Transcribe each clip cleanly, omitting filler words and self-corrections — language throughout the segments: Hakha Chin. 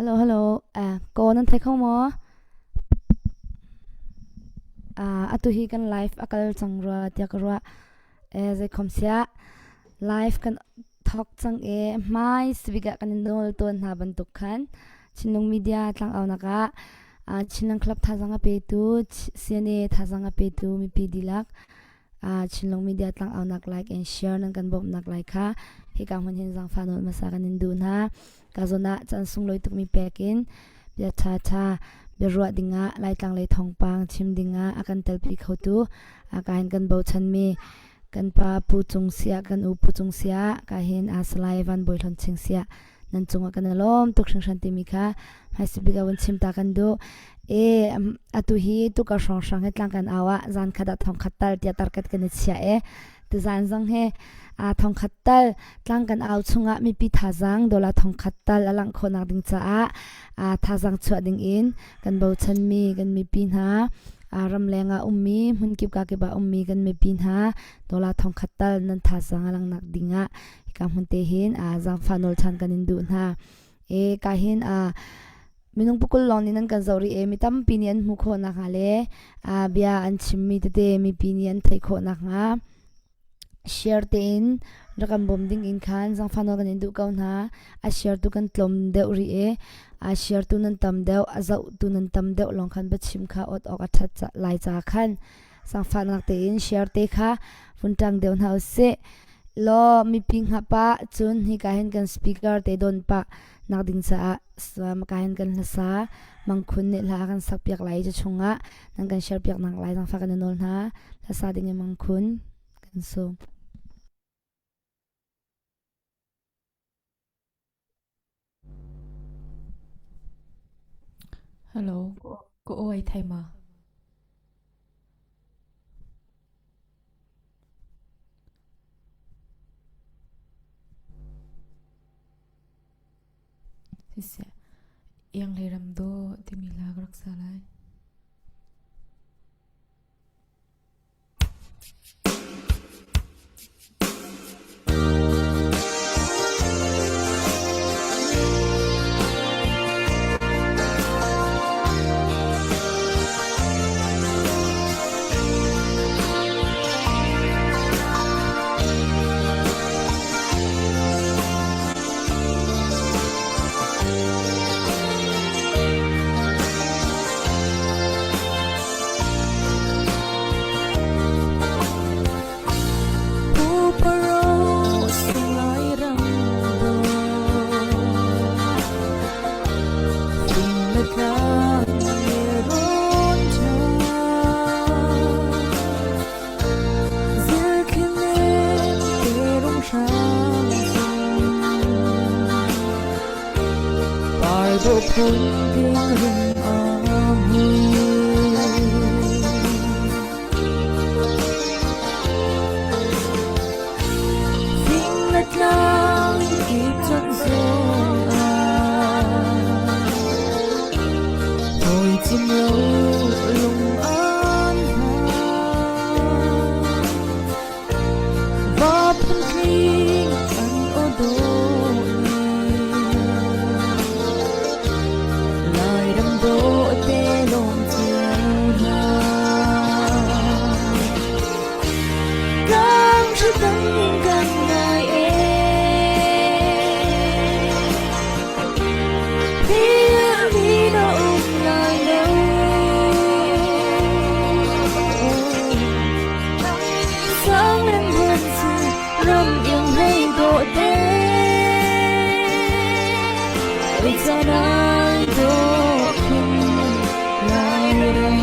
Hello, hello. Ko nan thei kho maw? Atu hi kan live a kal cang rua tiah ka ruah. Zei khom siah live kan thok cang i hmai sibik ah kan in nawl tawn hna bantuk khan Chinlung Media tlangaunak ah Chinlung Club thazang a petu CNA thazang a petu mipi dihlak Chinlung Media tlangaunak like and share nan kan bawmhnak lai kha hika hmun hin zaangfah nawl hmasa kan in duh hna. Ka zawn ah caan sunglawi tukmi pek in bia ṭhaṭha biaruah dingah Laitlang lei thawngpang chim dingah a kan telpi khotu ka hin kan bochanmi kan pa Pu Cung Siah kan u Pu Cung Siah ka hin Salai Van Bawi Hlawn Ching Siah nan cungah kan i lawm tuk hringhran timi kha hmaisabik ah vun chim ta kan duh. E atu hi tukar hrawnghrang he tlang kan au ah zan khat ah thong khat tal tiah target kan i chiah e tuzan zong he a thong khat tal tlang kan au chungah mipi thazang dola thong khat tal a langh khawhnak ding caah a thazang chuah ding in kan bochanmi kan mipi hna ramleng ah ummi hmunkip kakip ah ummi kan mipi hna dola thong khat tal nan thazang a langnak dingah hika hmun te hin zaangfah nawl ṭhan kan in duh hna. E ka hin minung pukul lawng nih nan kan zoh rih e mi tampi nih an hmuh khawh nakhnga le bia an chimmi tete mipi nih an theih khawh nakhnga share tein rak kan bawm ding in khan zaangfah nawl kan in duh ko hna. A share tu kan tlawm deuh rih e a share tu nan tam deuh a zoh tu nan tam deuh lawng khan biachim kha awt awk a ṭhat lai ca khan zaangfahnak tein share te kha vun ṭang deuh hna usih. Law mipi hngah pah cun hika hin kan speaker te don pah nak ding caah maka hin kan hlasa mangkhun nih hla a kan sak piak lai cu chungah nan kan share piak nak lai zangfah kan i nawl hna hlasa ding in mangkhun kan sawm. Hello, ka aw ai thei ma? Siseh, ianghlei ram dawh timi hla ka rak sa lai. Phun ding ring a mu. Fing le tlang kip cun zung ah hawi cim lo lung an hna. Va phun tling an aw dawh Lairam dawh te lawm cio hna. Tlang hri kan ngai e. Philh na um lai lo. Sang lên vườn ram iang hlei dawh te. Oi canai dawh khun Lairam.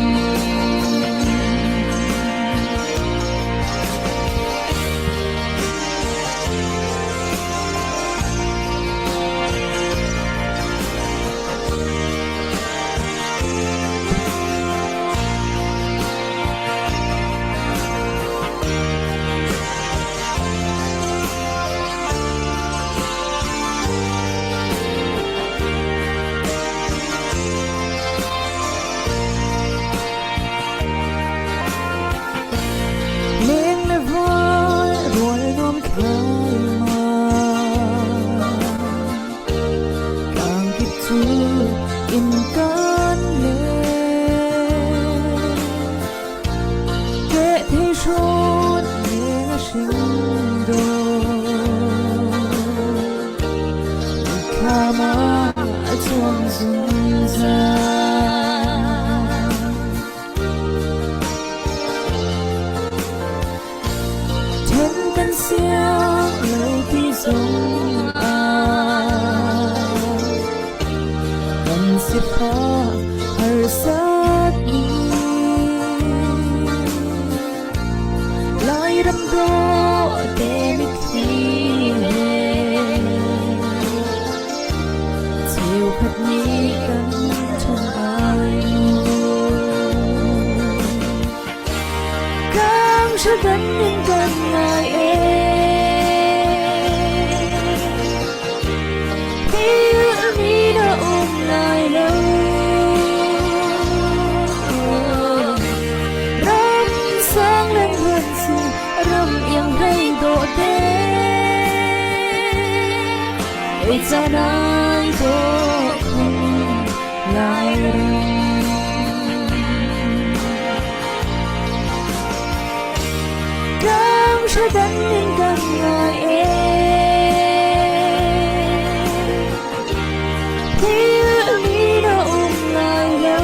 Zungzal. Then kan siang lo ti zong ah kan sifah harsat ni Lairam dawh te mitthli he cheukhat nih kan chung ai Kang hradan in kan ngai e Mi na um lai lo Ram sang len huan si ram iang hlei dawh te Ei ca nai dawh khun lai ram. Tlang hradan in kan ngai e Thil mi na um lai lo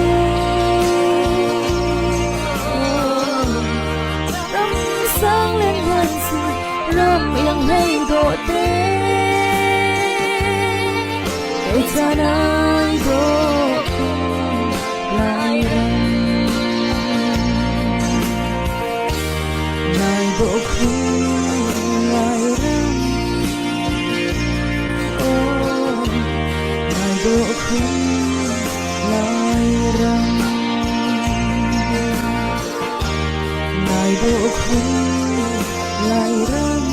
Ram sang len huan si ram iang hlei dawh te Kei ca nai dawh khun lai ram Nai dawh khun lai ram Oh nai dawh khun lai ram Nai dawh khun lai ram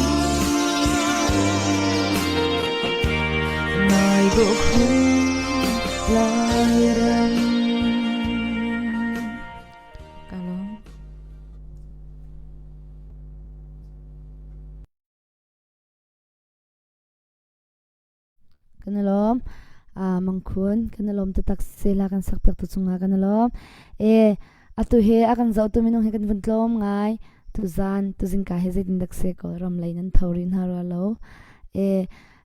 Nai dawh khun Lairam. Ka lawm. Kan i lawm. Mangkhun kan i lawm taktak sela kan sak piak tu cungah kan i lawm. E atu he a kan zoh tu minung he kan vun tlawm ngai. Tuzan tuzingka he zeitin dak se ko ram lei nan tho ri hna rua lo. E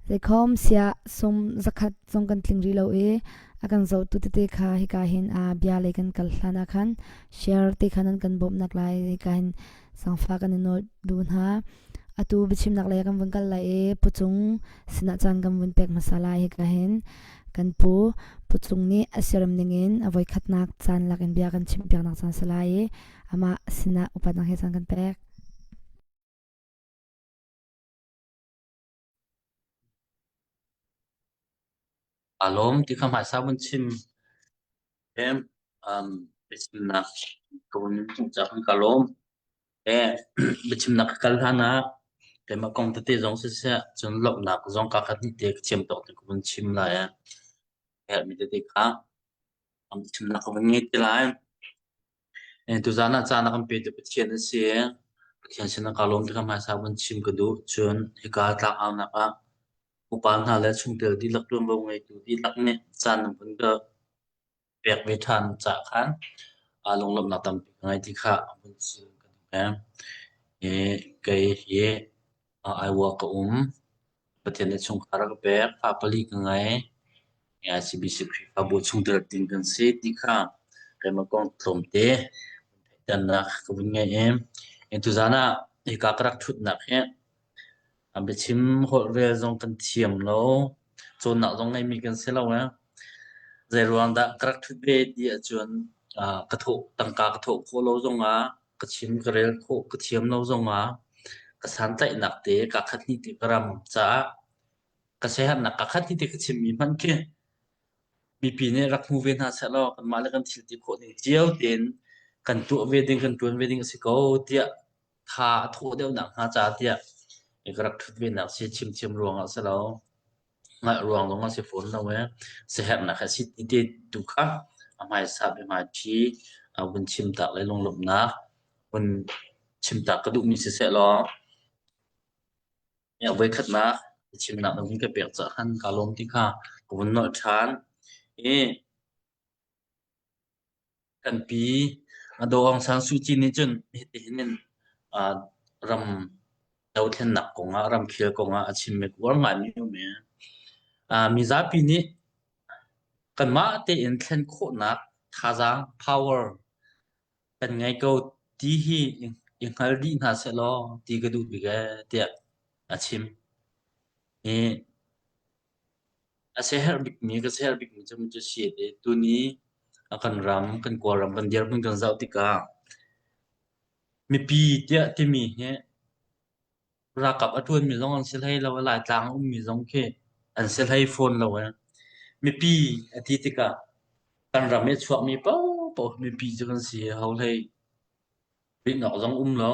Zeikhom siah sum zakhat zong kan tling rih lo i a kan zohtu tete kha hika hin a bia lei kan kal hlan ah khan share te kha nan kan bawmhnak lai hika hin sangfa kan i nawl duh hna. Atu biachimnak lei ah kan vun kal lai i pucung sinah caan kan vun pek hmasa lai hika hin kan pu pucung nih a siarem ningin a voikhatnak caan lak in bia kan chimpiaknak caan si lai i amah sinah upatnak he caan kan pek. Aa lawm ti kha hmaisa vun chim. Biachimnak ka vun caah ka lawm. Biachimnak ka kal hlan ah keimah kong tete zong siseh, cun lawmhnak zong kaa khat hnih te ka thiam tawk te ka vun chim lai. Herhmi tete kha biachimnak ka vun ngei te lai. Tuzaan ah caan a kan petu Pathian a si. Pathian sinah kaa lawm ti kha hmaisa vun chim ka duh. Cun hika tlangaunak ah upa hna le chungtel dihlak ṭuanvo ngeitu dihlak nih caan nan vun ka pek ve ṭhan caah khan lunglawmhnak tampi ka ngei ti kha vun chim ka duh. Kei hi Iowa ka um. Pathian nih chungkhar a ka pek. Fa pali ka ngei. ICBC Khrihfabu chungtel tin kan si ti kha keimah kong tlawmte theihternak ka vun ngei i tuzaan ah hika ka rak ṭhutnak hi biachim holhrel zong kan thiam lo, cawnnak zong ngeimi kan si lo. Zeiruang dah ka rak ṭhut ve ti ahcun ka thawh tangka ka thawh khawh lo zongah ka chim ka rel khawh ka thiam lo zongah ka santlaihnak te kaa khat hnih te ka ram caah ka siaherhnak ka khat hnih te ka chimmi hmanh khi mipi nih rak hmu ve hna sehlaw kanmah le kan thil ti khawh ning cio tein kan tuah ve ding kan ṭuan ve ding a si ko tiah tha a thawh deuhnak hnga ca tiah ka rak ṭhut ve nak si chimthiam ruangah si lo hngalh ruang zong a si fawn lo ee siaherhnak he si ti te tu kha a hmaisa biahmaiṭhi vun chim tak le lunglawmhnak vun chim tak ka duhmi siseh law voikhatnak chimnak na vun ka pek caah khan kaa lawm ti kha ka vun nolh ṭhan i Kan pi Daw Aung San Suu Kyi nih cun hitihin in ram dothlennak kongah ramkhel kongah a chimmi uar ngaimi a um i mizapi nih Kanmah tein thlen khawhnak thazaang power kan ngei ko ti hi i hngal dih hna sehlaw ti ka duh bik ee tiah a chim. Hi a siaherh bikmi ka siaherh bikmi cu cu si te tuni a kan ram kan Kawlram kan dirhmun kan zoh tikah mipi tiah timi hi Ralkap a ṭuanmi zong an si hlei lo i Laitlang a ummi zong khi an si hlei fawn lo i mipi a ti tikah kan ram i a chuakmi paohpaoh mipi cu kan si. Ho hlei rihnak zong um lo.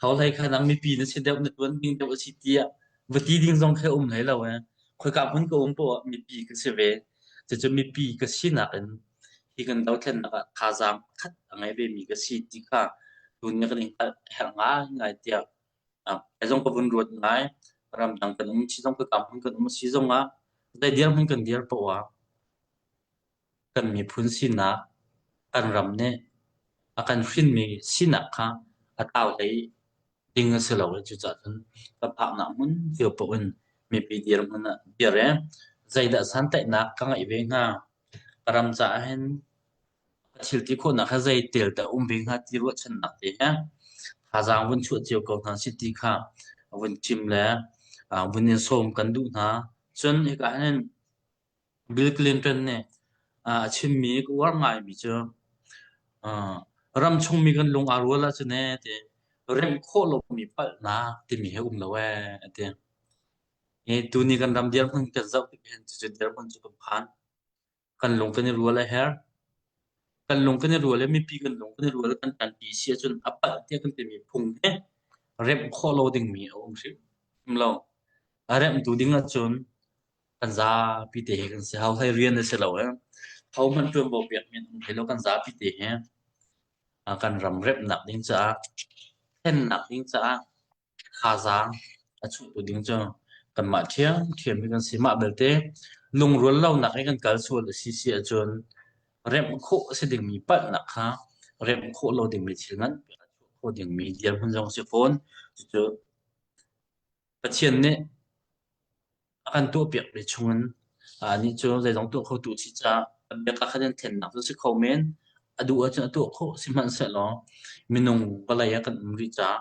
Ho hlei kha nang mipi na si deuh na ṭuan ding deuh a si tiah va ti ding zong khi a um hlei lo i khoika hmun ka um paoh ah mipi ka si ve. Cucu mipi ka sinak in hi kan dothlennak ah thazaang pakhat a ngei vemi ka si ti kha tuni kan i hngalh a herh ngaingai tiah Kai zong ka vun ruat ngai. Ramdang kan um si zong ka hmun kan um si zongah zei dirhmun kan dir poah ah kan miphun sinak kan ram nih a kan hrinmi sinak kha a tlau hlei ding a si lo i cucaah cun kan phaknak hmun cio paoh in mipi dirhmun ah dir i zeidah santlaihnak ka ngeih ve hnga? Ka ram caah hin Ka thil ti khawhnak kha zei tel dah um ve hnga ti ruahchannak te he thazaang vun chuah cio ko hna sih ti kha vun chim le vun in sawm kan duh hna. Cun hika hin Bill Clinton nih a chimmi ka uar ngaimi cu ramchungmi kan lung aa rual ahcun ee ti remh khawh lomi palhnak timi hi um lo ee a ti. Hi tuni kan ram dirhmun kan zoh tik hin cucu dirhmun cu kan phan. Kan lung kan i rual a herh. Kan lung kan i rual i mipi kan lung kan i rual kan ṭanpi si ahcun a palh tiah kan timi phung hi remh khawh lo dingmi a um hrim lo. A remhtu ding ahcun kan zapi te he kan si. Ho hlei rian a si lo i ho hmanh ṭuanvo pekmi an um hlei lo kan zapi te he kan ram remhnak ding caah thlennak ding caah Thazaang a chuahtu ding cu kanmah ṭhiamṭhiam hi kan si. Mah belte lungrual lonak i kan kal sual a si si ahcun remh khawh a si dingmi palhnak kha remh khawh lo dingmi thil nganpi a chuah khawh dingmi dirhmun zong a si fawn. Cucu Pathian nih A kan tuahpiakmi chungin anih cu zeizong tuah khotu a si caah a biaka khan in thlennak cu si kho men. A duh ahcun a tuah khawh. Sihmanhsehlaw minung vawlei ah kan um rih caah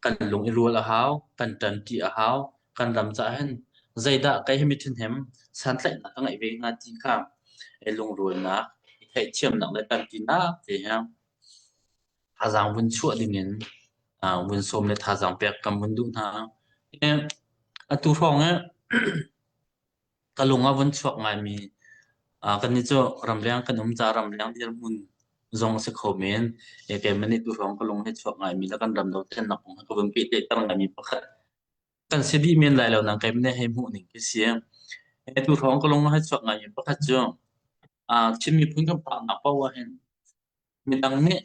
kan lung i rual a hau, kan ṭanṭi a hau. Kan ram caah hin zeidah kei hi mi ṭhahnem santlaihnak ka ngeih ve hnga ti kha lungrualnak, i theihthiamnak le ṭanṭinak te he thazaang vun chuah dingin vun sawm le thazaang pek kan vun duh hna. Atu hrawng i ka lung a vun chuak ngaimi kannih cu ramleng kan um caah ramleng dirhmun zong a si kho men. Keimah nih tu hrawng ka lung he chuak ngaimi le kan ram dothlennak kong he ka vun pehtlaihter ngaimi pakhat kan si dih men lai lo nain keimah nih hei hmuh ning khi si. Tu hrawng ka lung a hei chuak ngaimi pakhat cu Chin miphun kan phaknak paoh ah hin Midang nih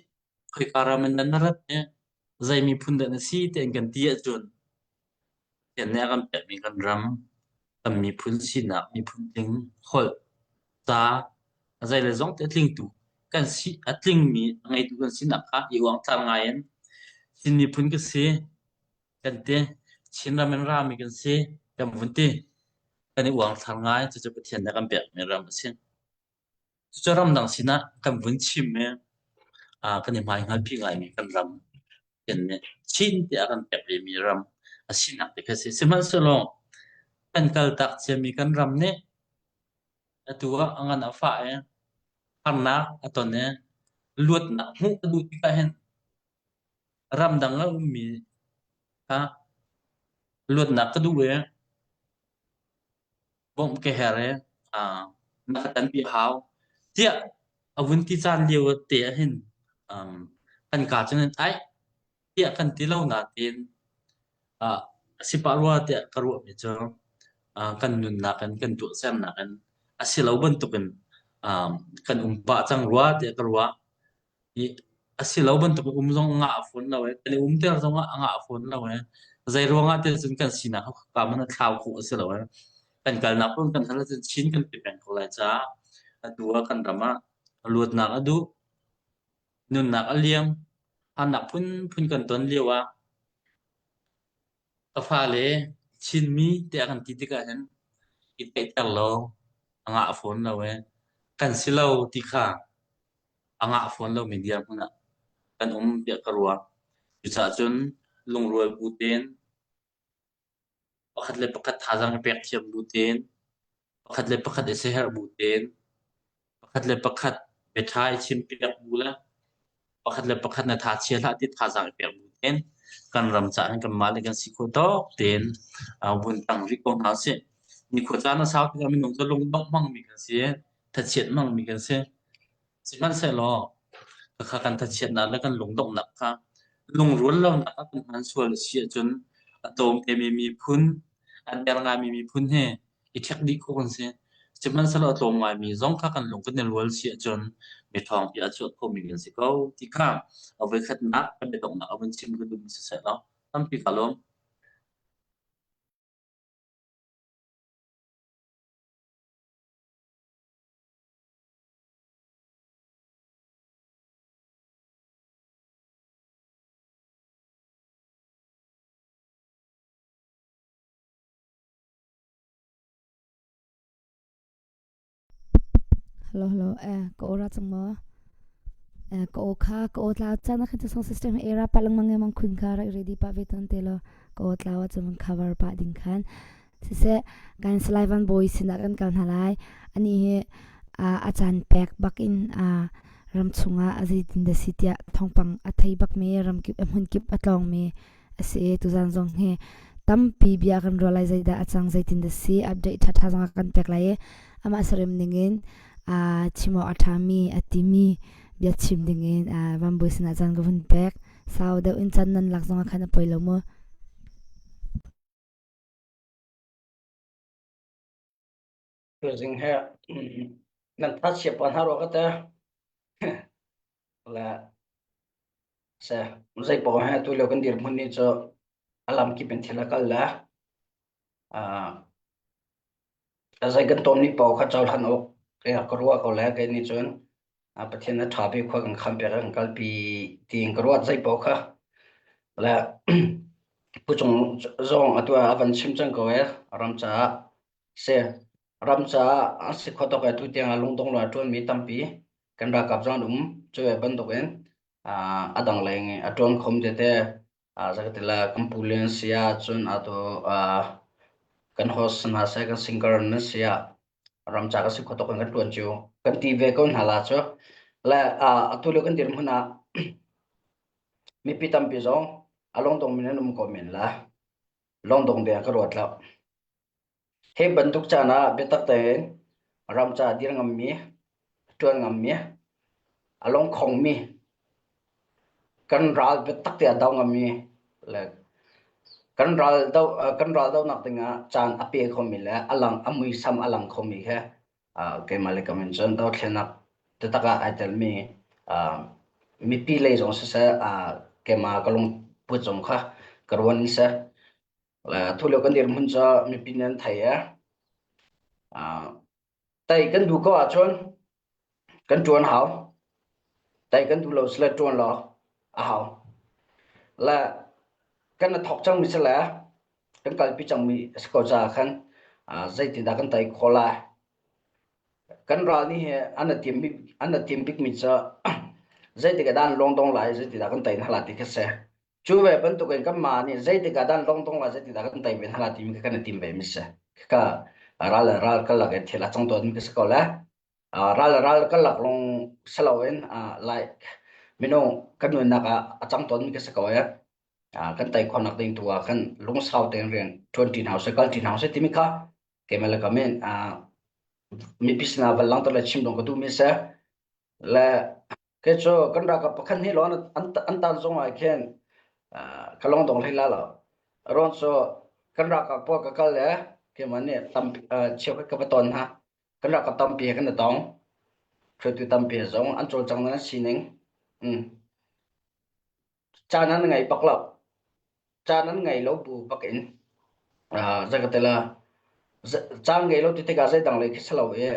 khoika ram in dah na rat i zei miphun dah na si tiah an kan ti ahcun Pathian nih a kan pekmi kan ram, kan miphun sinak, miphun tling, holh, ca, a zei le zong te a tlingtu kan si a tlingmi a ngeitu kan sinak kha i uangthlar ngai in Chin miphun ka si kan ti. Chinram in rami kan si kan vun ti. Kan i uangthlar ngai cucu Pathian nih a kan pekmi ram a si. Cucu ramdang sinah kan vun chim i kan i hmaihngalpi ngaimi kan ram kan nih Chin tiah kan pek vemi ram a sinak te khi a si. Sihmanhsehlaw kan kaltak ciami kan ram nih atu ah a ngan a fah i harnak a ton i luatnak hmuh a duh tikah hin ramdang a ummi kha luatnak ka duh i bawmh ka herh i na ka tanpi a hau tiah a vun ti caan lio te ah hin kan kaa cun aih tiah kan ti lo nain a si pah rua tiah ka ruahmi cu kan nunnak in kan tuahsernak in a si lo bantukin kan um pah cang rua tiah ka ruah. I a si lo bantuk um zong a ngah fawn lo i kan i umter zong ah a ngah fawn lo i zei ruangah ti cun kan sinak kha man a thlau khawh a si lo i kan kalnak pun kan hal ahcun Chin kan ti peng ko lai caah atu ah kan ram ah luatnak a duh nunnak a liam harnak phunphun kan ton lio ah Ka fale Chinmi tiah kan ti tikah hin i theihter lo a ngah fawn lo ee. kan si lo ti kha a ngah fawn lomi dirhmun ah kan um tiah ka ruah. Cucaah cun lungrual bu tein pakhat le pakhat thazaang i pek thiam bu tein, pakhat le pakhat i siaherh bu tein, pakhat le pakhat biaṭha i chimpiak bu le pakhat le pakhat na tha chia hlah ti thazaang i pek bu tein kan ram caah hin kanmah le kan si khawh tawk tein vun tang rih ko hna usih. Nikhua caan a sau tikah minung cu lungdongh hmangmi kan si, thachiat hmangmi kan si. Sihmanhsehlaw khakha kan thachiatnak le kan lungdonghnak kha lungrual lonak ah kan hman sual a si ahcun a tlawmtemi miphun, a der ngaimi miphun hi i ṭhek dih khawh kan si. Sihmanhsehlaw a tlawm ngaimi zong kha kan lung kan i rual si ahcun mi ṭhawngpi a chuah khomi kan si ko ti kha a voikhatnak kan biadonghnak a vun chim ka duhmi siseh law tampi kaa lawm. Hello hello eh ka aw ra cang maw? Eh ka aw kha ka aw tlau caan ah khan song system era pa lengmang ngemang khun kha rak ready pa ve ton te lo ka aw tlau ah cun cover pa ding khan Siseh, kan Salai Van Bawi sinah kan kal hna lai. Anih hi a caan pek bakin ram chungah a zeitin dah si tiah thawngpang a thei bakmi ramkip a hmunkip a tlawngmi a si i tuzaan zong hi tampi bia kan ruah lai zeidah a cang zeitin dah si update ṭhaṭha zong a kan pek lai i amah sarim ningin chim awk a ṭhami a timi bia chim dingin Van Bawi sinah caan ka vun pek. Sau deuh in caan nan lak zong ah khan a poi lo mu. Tuzing he nan tha pa hna rua ka te le se zei paoh he tu lio kan dirhmun ni cu a lam kip in thil a kal le zei kan tawn ni paoh kha cohlan awk ka ruah ko le kei nih cun Pathian a ṭha bik khua kan kham piak kan kalpi tiin ka ruat zei paoh kha le Pu Cung zong atu ah a van chim cang ko e ram caah si ram caah a si kho tuk e tu tiang ah lungdong lo a ṭuanmi tampi kan ralkap zong an um cu ve bantukin a dang leng i a ṭuan khom tete zakatila kan pu le an si ah cun atu kan host hna seh kan singer nan si ah ram ca ka si kho tuk in kan ṭuan cio kan ti ve ko hna la cu le atu lio kan dirhmun ah mipi tampi zong a lungdong min an um ko men la lungdong deng ka ruat lo Hi bantuk caan ah biatak tein ram ca dir ngammi, ṭuan ngammi, a lungkhongmi, kan ral biatak te a do ngammi le kan ral do kan ral donak dingah caan a pe khomi le a lang a muisam a lang khomi he keimah le kam in cun dothlennak taktak ah ai telmi mipi lei zong siseh keimah ka lungput zong kha ka ruan in seh Tulio kan dirhmun cu mipi nih an thei i tei kan duh ko ahcun kan ṭuan hau. Tei kan duh lo sile ṭuan lo a hau. Le kan i thawk cangmi si le kan kalpi cangmi a si ko caah khan zeitindah kan tei khawh lai. Kan ral nih hi an i tim an i tim bikmi cu zeitik ah dah an lawngdong lai, zeitindah kan tei hna lai ti khi a si. Cu ve bantukin kanmah nih zeitik ah dah longdong la zeitik dah kan tei ve hna la timi kha kan i tim ve mi si. Khika ral le ral karlak in thil a cang tawn mi ka si ko le. Ral le ral karlak lawng si loin like minung kan nunnak ah a cang tawn mi ka si ko e. Kan tei khawhnak ding tu ah khan lungsau tein rian ṭuan ṭi hna usih kal ṭi hna usih timi kha keimah le kam in mipi sinah van langhter le chim dong ka duh mi si. Le Kei cu kan ralkap pakhat nih law an tan zong ah khin ka lung dong hlei la lo. Rawn cu kan ralkap pawl ka kal le keimah nih tam cheukhat ka va ton hna. Kan ralkap tampi he kan i tong. Hruaitu tampi he zong an cawlcang nan sining. Mm. Caan an ngei bak lo. Caan an ngei lo bu bak in zakatela caan ngei lo ti tikah zeidang lei khi si lo i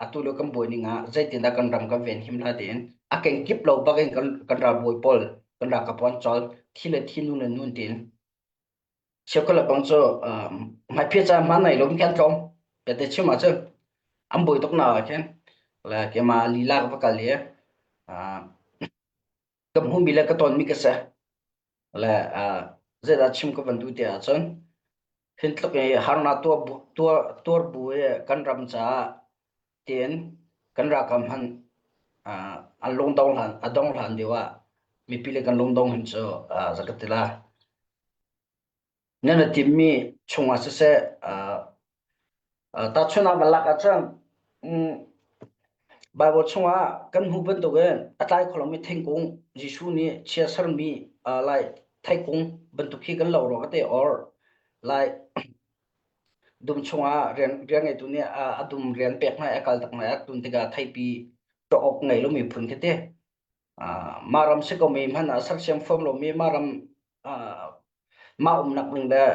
atu lio kan buai ning ah zeitindah kan ram kan venhim la tiin a kengkip lo bak in kan kan ralbawi pawl kan ralkap pawl an cawl thi le thi nu le nun tiin cheukhat le bang cu hmaiphiah caan hman nei lo mi kan tlawm. Biate chim ahcun an buai tuk na ah khin. Le keimah lila ka va kal i ka hmuhmi le ka tonmi ka si. Le zeidah chim ka van duh ti ahcun hin tluk i harnak tuar bu, tuar, tuar bu i kan ram caah tiin kan ralkap hmanh an lungdong hlan a dong hlan deuh ah mipi le kan lungdong hin cu za ka ti la. Nan i timmi chungah siseh tahchunhnak van lak ahcun Baibal chungah kan hmuh bantukin a tlai kho lomi thingkung Jesuh nih chia sermi lai theikung bantuk hi kan lo rua ka te or lai dum chungah rian rian ngeitu nih a dum rian pek hna i a kal tak hna i a tun tikah theipi ṭawk ngei lomi phun khi ti. Mah ram si komi hmanh ah sersiam fom lomi mah ram mah umnak ning le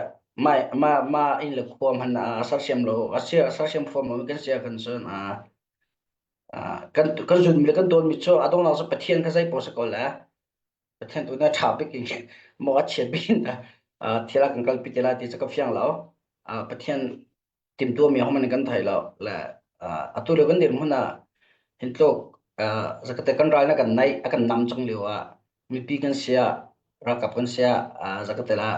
mah mah mah inn le khua hmanh ah sersiam lo a sia sersiam fom lomi kan si ahkhan cun kan kan zunmi le kan dawtmi cu a donghnak cu Pathian kha zei paoh si ko le Pathian tu nih a ṭha bik in maw a chiat bik in thil a kan kalpi te lai ti cu ka fiang lo. Pathian timhtuahmi ahohmanh nih kan thei lo le atu lio kan dirhmun ah hin tluk zakate kan ral na kan naih a kan nam cang lio ah mipi kan sia ralkap kan sia zakate la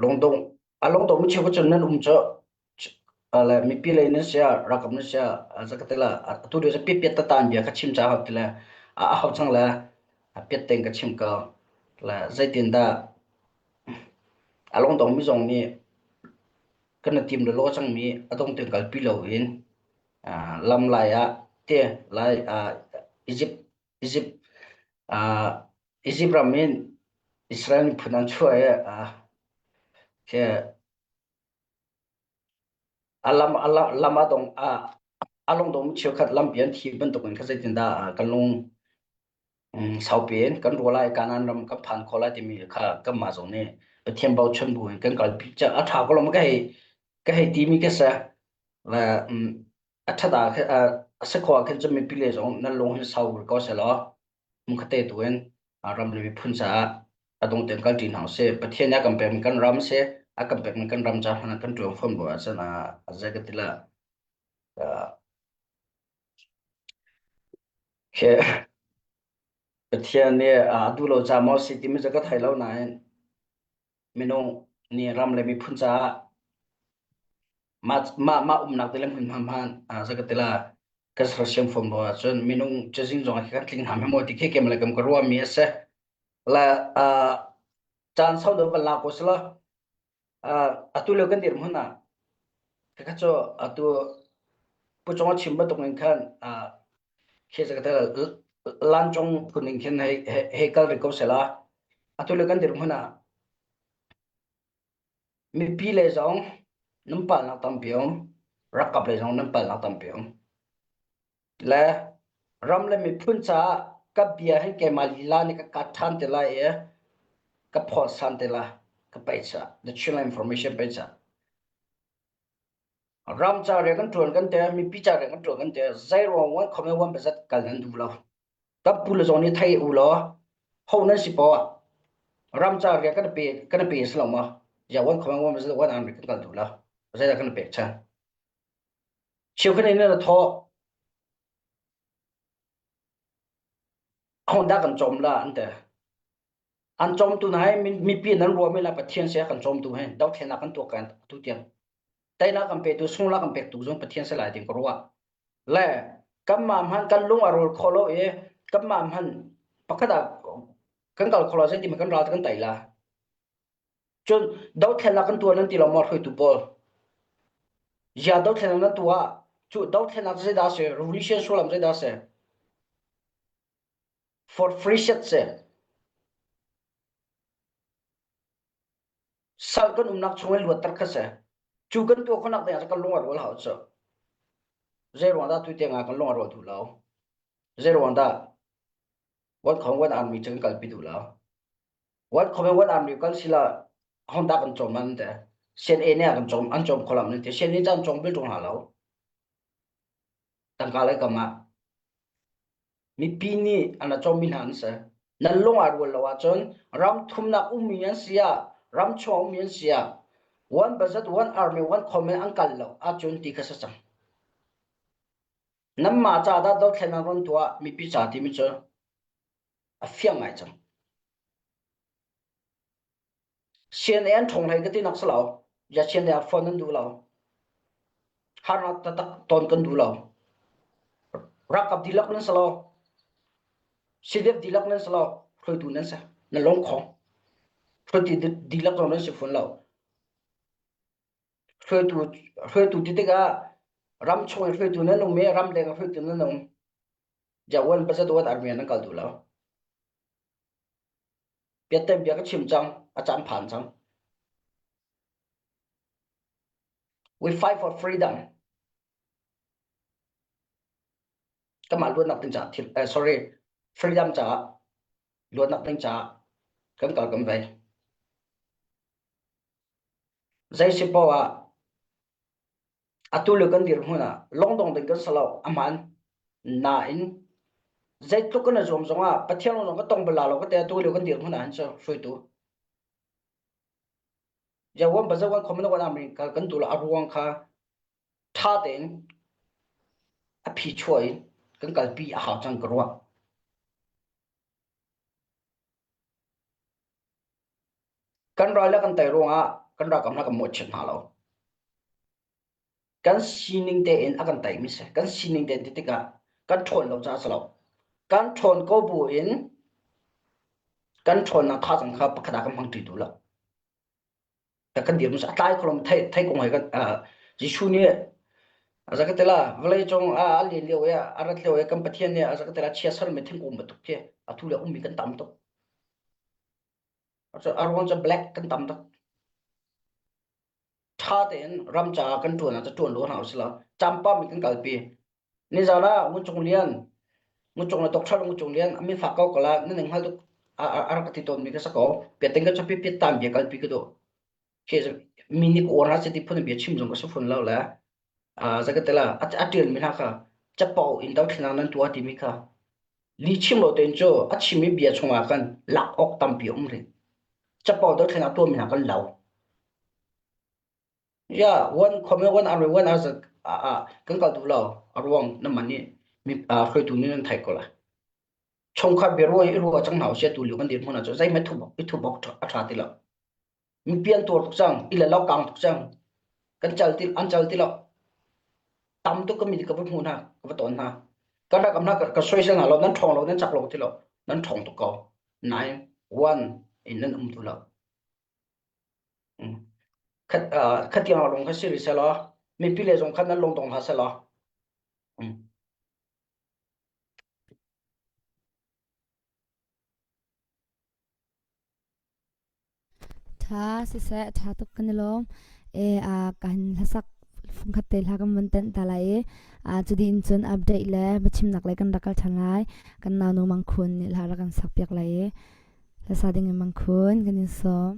lungdong a lungdong mi cheu cun nan um cu le mipi lei nan sia ralkap nan sia zakate la atu lio piat piat tatan bia ka chim cha hau ti le a hau chang le piat teng ka chim ko le zeitin dah A lungdongmi zong nih kan i tim lawlaw cangmi a dong tiang kalpi loin lam lai ah te lai Egypt Egypt Egypt ram in Israel miphun an chuah i khi a lam a lam a dong a lungdong cheukhat lampi an thi bantukin kha zeitindah kan lung Saupi in kan ruah lai, Kanaan ram kan phan khawh lai timi kha kanmah zong nih Pathian bochan bu in kan kalpi. A ṭha ko lo maw ka hei ka hei timi ka si. Le a ṭhat ah a si khawh ah khin cun mipi le zong nan lung hi sau ko seh law hmunkhat tu in ram le miphun caah a dong tein kalṭi hna usih. Pathian nih a kan pekmi kan ram si, a kan pekmi kan ram caah hmanh kan ṭuan fawn bu ahcun a zei ka ti lah. Pathian nih a duh lo ca maw si timi cu ka thei lo nain minung nih ram le miphun caah mah mah mah umnak te le hmunhma hmaan zei ka ti la kan sersiam fawn lo ahcun minung cazin zong ah kan tling hna hme maw ti khi kem le kam ka ruahmi a si. Le caan sau deuh van la ko selaw atu lio kan dirhmun ah khakha cu atu Pu Cung a chim bantuk in khan khi ka lancung phun in khin hei hei kal rih ko sela atu lio kan dirhmun ah mipi le zong nan palnak tampi um rakap le zong nan palnak tampi um Le ram le miphun caah ka bia hi keimah lila nih ka kat ṭhan te lai i ka phawt san te lai. Ka page ah, the Chinland Information page ah. Ram ca rian kan ṭuan kan te, mipi ca rian kan ṭuan kan te, zei ruang wan khom wan bazat kal nan duh lo. Kan pu le zong nih thei u law, ho nan si poah ram ca rian kan pe kan pe si lo ma? Ya wan khom wan bazat wan an kan kal duh lo. Zeidah kan pek chan? Cheukhat in na thawh. Honda kan cawm la an te. An cawmtu na hai mipi nan ruami la Pathian se kan cawmtu he dothlenak kan tuah kan tu tiang. Teinak kan petu sungla kan pek tu zong Pathian se lai ding ka ruah. Le kanmah hman kan lung a rul kho lo i kanmah hman pakhat ah kan kal kho lo zeitin kan ral kan tai la. Cun dothlennak kan tuah nan ti lo maw hruaitu pawl? Zia dothlennak nan tuah cu dothlennak cu zeidah a si? Revolution sullam zeidah a si? For free shit si. Sal kan umnak chung in luatter kha si. Cu kan tuah khawhnak ding ah kan lung a rual hau cu. Zei ruang dah tu tiang ah kan lung a rual duh lo? Zei ruang dah One Khong One Army cu kan kalpi duh lo? Wan khome wan army kal sila Honda kan cawm an te CNA nih a kan cawm an cawm kholam nan te CNA caan cawm bil ṭung hna lo tangka le kam ah mipi nih an ra cawmmi hna an si nan lung aa rual lo ahcun ram thumnak ummi an si ah ram chung ummi an si ah one budget one army one comment an kal lo ahcun ti kha si cang. Nanmah ca dah dothlennak ron tuah mipi ca timi cu a fiang ngai cang. CNA an ṭhawng hlei ka ti nak si lo. Ya CNA phone an duh lo. Harnak taktak ton kan duh lo. Ralkap dihlak nan si lo. CDF dihlak nan si lo. Hruaitu nan si. Na lungkhong. Hruaitu dihlak zong nan si fawn lo. Hruaitu hruaitu ti tikah ram chung in hruaitu nan um i ramleng ah hruaitu nan um. Jawan pasatuan army nan kal duh lo. Biatem bia ka chim cang, a caan phan cang. We fight for freedom. Kamah luatnak ding caah thil, sorry, freedom caah luatnak ding caah kan kal kan vei. Zei si poah ah atu le kan dirhmun ah lungdong ding kan si lo a hmaan nain zeitluk kan i zuam zongah Pathian zong ka tong bal la lo ka te atu lio kan dirhmun ah hin cu hruaitu Jawan bazawan khoman wan ami kal kan tu la a ruang kha tha tein a phi chuah in kan kalpi a hau cang ka ruah. Kan ral le kan tei ruangah kan ralkap hna kan mawhchiat hna lo. Kan sining tein a kan teimi si. Kan sining tein ti tikah kan ṭhawn lo caah a si lo. Kan ṭhawn ko bu in kan ṭhawnnak thazaang kha pakhat ah kan hmang ṭi duh lo. Kan dirhmun a tlai kho lo thei thei kong he kan Jesuh nih a zakatela vawlei cung a len lio i a rat lio i kan Pathian nih a zakatela chia sermi thingkung bantuk khi atu le ummi kan tam tuk. A ruang cu black kan tam tuk. Ṭha tein ram caah kan ṭuan ah ṭuan lo hna usila campam in kan kalpi. Nizan ah Ngun Cung Lian, Ngun Cung le Doctor Ngun Cung Lian a min fak ko kala nan ning hngal tuk a rak ti tawn mi ka sa ko. Piating ka chapi piat tam bia kalpi ka duh. Khi mi nih ka uar hna ti phun bia chim zong ka si phun lo le zakatela a ṭial mi hna kha capo in dothlennak nan tuah timi kha li chim lo tein cu a chimmi bia chungah khan lak awk tampi a um rih. Capo dothlennak tuah mi hna kan lo. Ya, one khuami one army one as kan kal duh lo a ruang na man nih mi hruaitu nih nan theih ko lai. Chungkhar biaruah i ruah cang hna usih tu lio kan dirhmun ah cun zeihmanh i thup awk a ṭha ti lo. Mipi an tuar tuk cang, i le lo kang tuk cang. Kan cal ti an cal ti lo. Tam tuk ka mi ka va hmu hna, ka va ton hna. Kan rak am hna ka soisel hna lo, nan ṭhawng lo, nan cak lo ti lo. Nan ṭhawng tuk ko. 9 1 in nan um tu lo. Khat khatiang lung kha si rih seh law mipi le zong khan nan lung dong hlah seh law. Ṭha siseh ṭha tuk kan i lawm. E kan hlasak fungkhat te hla kan vun tenh ta lai i cu dih in cun update le biachimnak lei kan rak kal ṭhan lai. Kan naunu Mang Khun nih hla rak kan sak piak lai i hlasa ding in Mang Khun kan in sawm.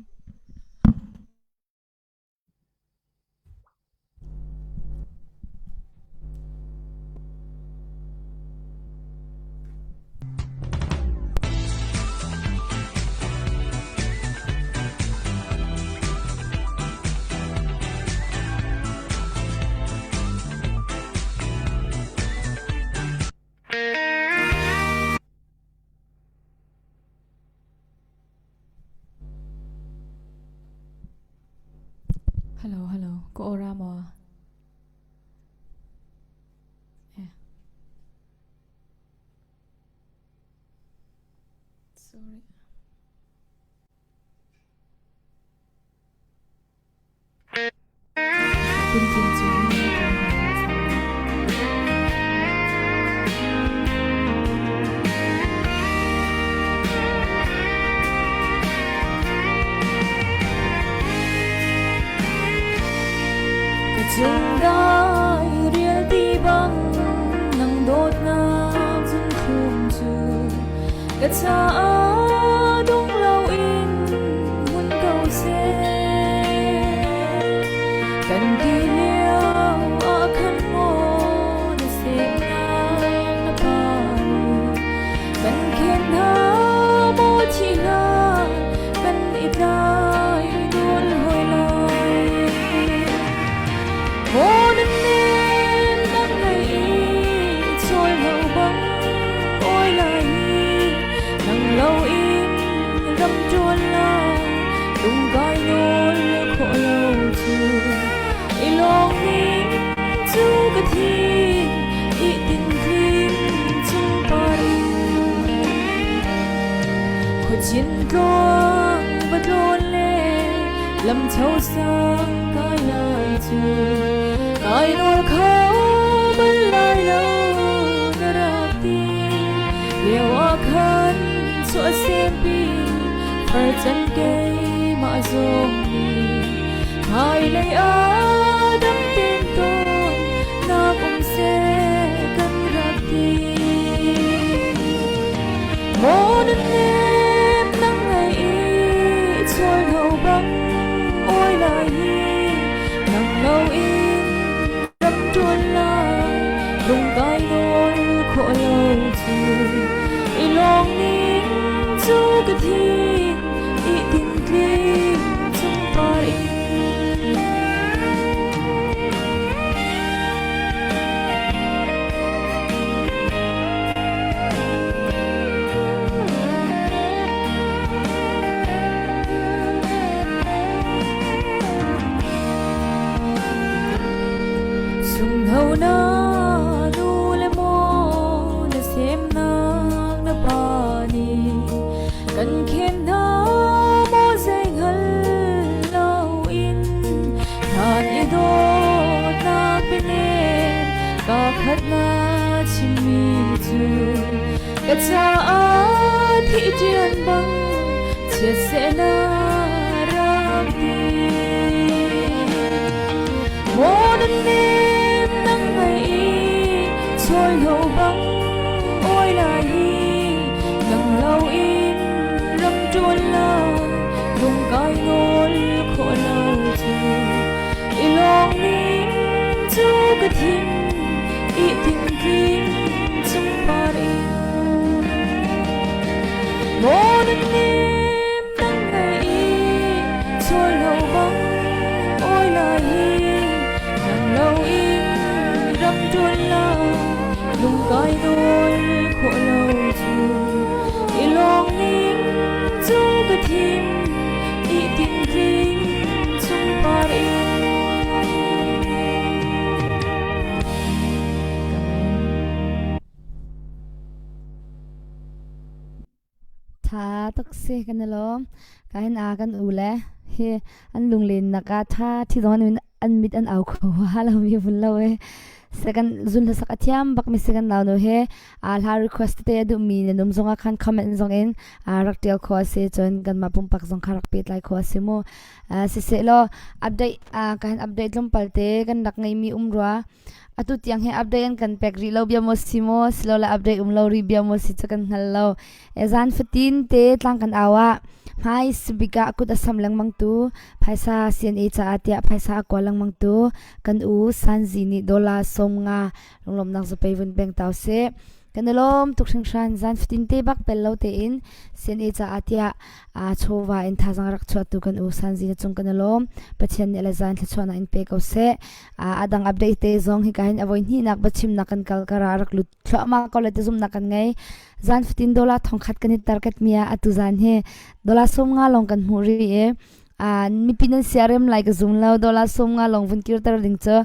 Hello, hello. Ka ora maw? Yeah. Sorry. Tuntling cu Ka cungdai rial ti bang nang dawtnak zungthlum cu ka caah dong loin hmun ko seh. Kan ti lio ah khan maw na semnak na pa nih kan khen hna maw thihnak kan i tlai nawl hawi lai. Maw nan nem dang lei i Cintluang va tlawn le lamcho sang kai lai cu kai nawl kho bal lai lo na rak ti lio ah khan chuah sempi farcan keimah zong nih hmailei ah dam ten tawn nak um seh kan rak ti. Maw nunnem nang ngai i chual lo bang oi lai hi nang lo in ram tuan lai lung kai nawl khawh lo cu i lawng ning cu ka thin i tin tling chung par in. Sungho na nu le maw na semnak na pa nih kan khen hna maw zei hngal loin hlan i dawtnak bianem ka khat na chimmi cu ka caah thih ṭian bang chiat na rak ti. Maw nunnem nang ngai i chawi lo bang oi lai hi nang lo in ram ṭuan la lung kai nawl khawh lo cu i lawng ning cu ka thim i tintling chung par in. Maw nunnem nang ngai i chawi lo bang oi lai hi nang lo in ram ṭuan la lung kai nawl khawh lo cu i lawng ning cu ka thim i tintling chung par in. Tha tuk si kan i lawm. Ka hin a kan u le hi an lunglennak ah tha thi zong an an mit an au kho ha lo mi vun lo e. Second zun hlasak a thiam bak mi second nau nu he a hla request te a duh mi na num zong ah khan comment zong in a rak tial kho a si cun kanmah pumpak zong kha rak pehtlai kho a si mu. Siseh law update ka hin update tlawmpal te kan rak ngei mi um rua. Atu tiang hi update an kan pek rih lo bia maw si maw silole update um lo rih bia maw si cu kan hngal lo. E zan fatin te tlang kan au ah hmai sibik ah kut a sam lengmang tu phaisa CNA caah tiah phaisa a kawl lengmang tu kan u Sanzi nih dollar 50 lunglawmhnak zapei vun peng tau seh. Kan i lawm tuk hringhran. Zan fatin te bak pel lo tein CNA caah tiah chawva in thazaang rak chuahtu kan u Sanzi na cung kan i lawm. Pathian nih le zan thluachuahnak in pe ko seh. A dang update te zong hika hin a voi hnihnak biachimnak kan kal kara rak lut thluahmah ko le ti zumnak kan ngei. Zan fatin dollar thongkhat kan i target mi ah atu zan hi dollar 50 lawng kan hmuh rih i mipi nan siarem lai ka zum lo dollar 50 lawng vun kirter ding cu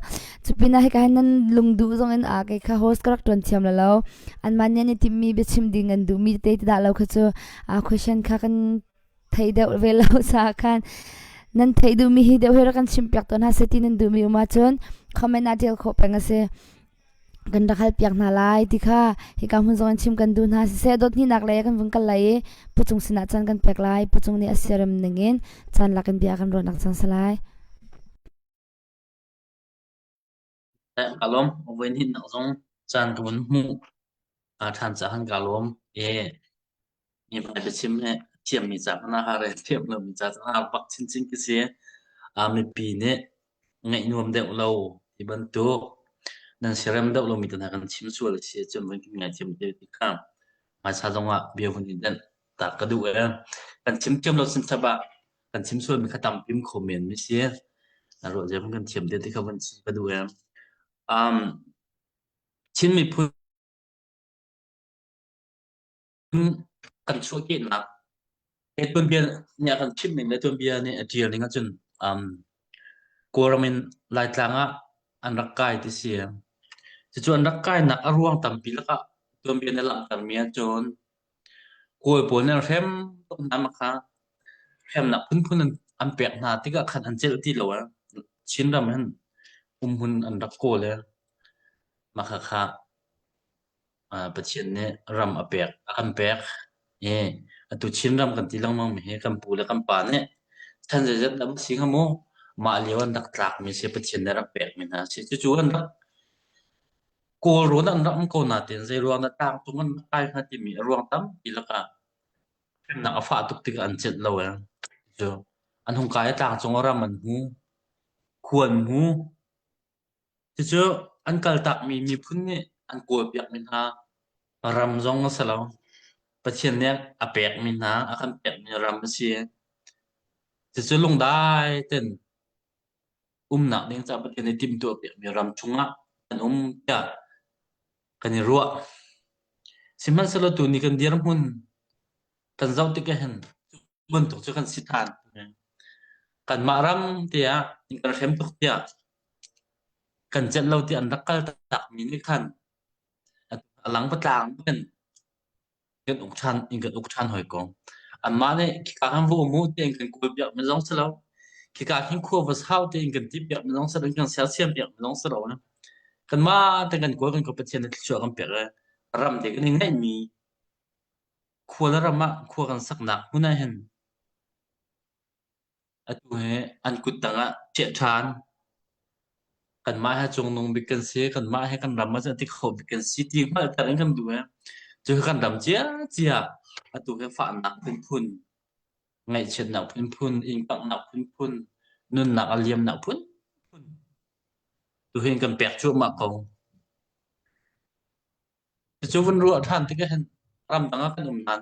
cupin ah hika hin nan lungduh zong in a kei kha host ka rak tuan thiam la lo anmah nih an i timmi biachim ding an duhmi te ti dah lo kha cu question kha kan thei deuh ve lo sa khan nan theih duhmi hi deuh hi rak kan chim piak tawn ha se ti nan duhmi um ahcun comment ah tial khawh peng a si kan rak hal piak hna lai ti kha hika hmun zong in chim kan duh hna siseh dawt hninak lei kan vung kal lai i pucung sinah caan kan pek lai pucung nih a siarem ning in caan lak in bia kan ruahnak cang si lai Ka lawm voin hin nak zong caan ka vun hmuh ṭhan caah khan kaa lawm i mi hmai biachim hi thiammi ca hmanh ah har i thiam lomi ca zong ah bak chinchin khi si. Mipi nih ngaih nuam deuh lo ti bantuk nan siarem deuh lomi te hna kan chim sual a si ahcun vun kan ngaithiam te ti kha hmaisa zong ah bia vun i denh ta ka duh ee. Kan chim thiam lo sinchap ah kan chim sualmi kha tampi um kho men mi si. Ruah zia kan thiam te ti kha vun chim ka duh ee. Um, Chin miphun kan chuahkehnak he tuanbia nih a kan chimh ning le tuanbia nih a ṭial ning ahcun um, Kawlram in Laitlang ah an rak kai ti si. Cucu an rak kainak a ruang tampi lakah tuanbia nih a langhtermi ahcun. Kawl pawl nih an hrem tuk hna ma kha hremnak phunphun an pek hna tikah khan an celh ti lo ah Chinram hin umhmun an rak kawl i mah khakha Pathian nih ram a pek a kan pek i atu Chinram kan ti lengmang mi hi kan pu le kan pa nih chan zeizat dah si hnga mu mah lio an rak tlakmi si Pathian nih a rak pekmi hna a si. Cucu an rak Kawlrawn an rak um ko nain zeiruang dah tlangcung an rak kai hnga timi a ruang tampi lakah hremnak a fah tuk tikah an celh lo ee. Cu an hung kai i tlangcung ah ram an hmu, khua an hmu. Cucu an kaltakmi miphun nih an kawlpiakmi hna ram zong a si lo. Pathian nih a pekmi hna, a kan pekmi ram a si. Cucu lungdai ten umnak ding caah Pathian nih timhtuah piakmi ram chungah kan um tiah kan i ruah. Sihmanhsehlaw tuni kan dirhmun kan zoh tik ahhin cu bantuk cu kan si ṭhan. Kanmah ram tiah in kan hrem tuk tiah kan celh lo tiah an rak kal takmi nih khan a lang patlang in kan uk ṭhan in kan uk ṭhan hoi ko. Anmah nih khika khan va um u tiin kan kawl piak mi zong si lo. Khika khin khua va sau tiin kan ti piak mi zong si lo, kan sersiam piak mi zong si lo. Kanmah te kan kawl kan kawl Pathian nih thluachuah kan pek i ram te kan i ngeihmi khua le ram ah khua kan saknak hmun ah hin Atu hi an kuttang ah chiah ṭhan. Kanmah he cungnung bik kan si, kanmah he kan ram ah cun a ti kho bik kan si ti hngalhter in kan duh i cu kan ram ciacia atu hi fahnak phunphun, ngaihchiatnak phunphun, innkanghnak phunphun, nunnak a liamnak phunphun tuhin kan pek cuahmah ko. Cucu vun ruah ṭhan tikah hin ramdang ah kan um nain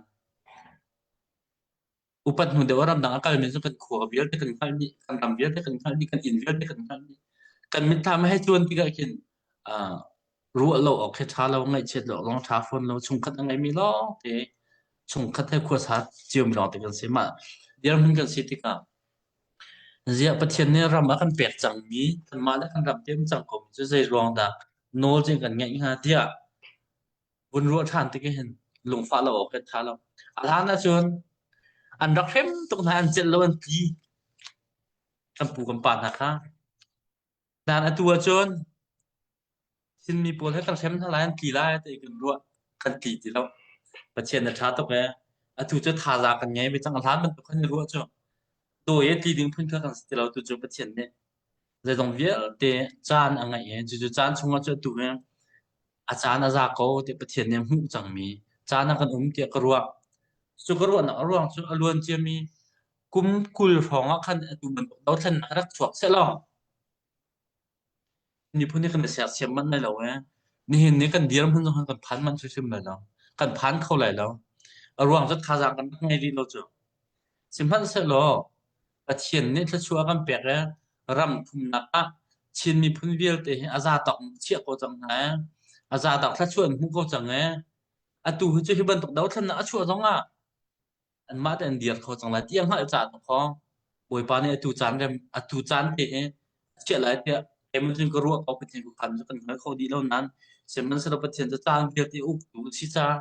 Upat hnu deuh ah ramdang a kalmi cu kan khua vialte kan hngalh dih, kan ram vialte kan hngalh dih, kan inn vialte kan hngalh dih. Kan mitthlam a hei cuan tikah khin uh, ruah lo awk khi ṭha lo, ngaihchiat lo awk zong ṭha fawn lo, chungkhat a ngeimi lawngte, chungkhat he khuasa ciomi lawngte kan si. Mah dirhmun kan si tikah ziah Pathian nih ram a kan pek cangmi, kanmah le kan ram te um cang komi cu zei ruang dah nawl cu kan ngeih hnga tiah vun ruah ṭhan tik hin lungfah lo awk kan ṭha lo. A hlan ahcun an rak hrem tuk hna, an celh lo, an tli. Kan pu kan pa hna kha. Nain atu ahcun Chinmi pawl he kan hrem hna lai, an tli lai ti kan ruah. Kan tli ti lo. Pathian a ṭha tuk ee. Atu cu thazaang kan ngei ve cang. A hlan bantuk khan i ruah cu dawi i tli ding phun kha kan si ti lo. Tu cu Pathian nih zeizong vialte caan a ngeih i cucu caan chungah cu atu hi a caan a za ko ti Pathian nih a hmuh cangmi caan ah kan um tiah ka ruah. Cu ka ruahnak a ruang cu a luan ciami kum 20 hrawng ah khan atu bantuk dothlennak rak chuak sehlaw miphun hi kan i sersiam manh lai lo ee. Nihin ni kan dirhmun zong kan phan manh hrimhrim lai lo. Kan phan kho lai lo. A ruang cu thazaang kan rak ngei rih lo cu. Sihmanhsehlaw Pathian nih thluachuah a kan pek i ram thumnak ah Chin miphun vialte hi a zatawk in chiah ko cang hna i a zatawk thluachuah an hmu ko cang i atu hi cu hi bantuk dothlennak a chuah zong ah anmah te an dir kho cang lai ti a hngalh caah dawkaw Bawipa nih atu caan rem atu caan te hi a chiah lai tiah keimah cun ka ruah ko Pathian khuakhan cu kan hngal kho dih lo nain sihmanhsehlaw Pathian cu caan vialte uktu a si caah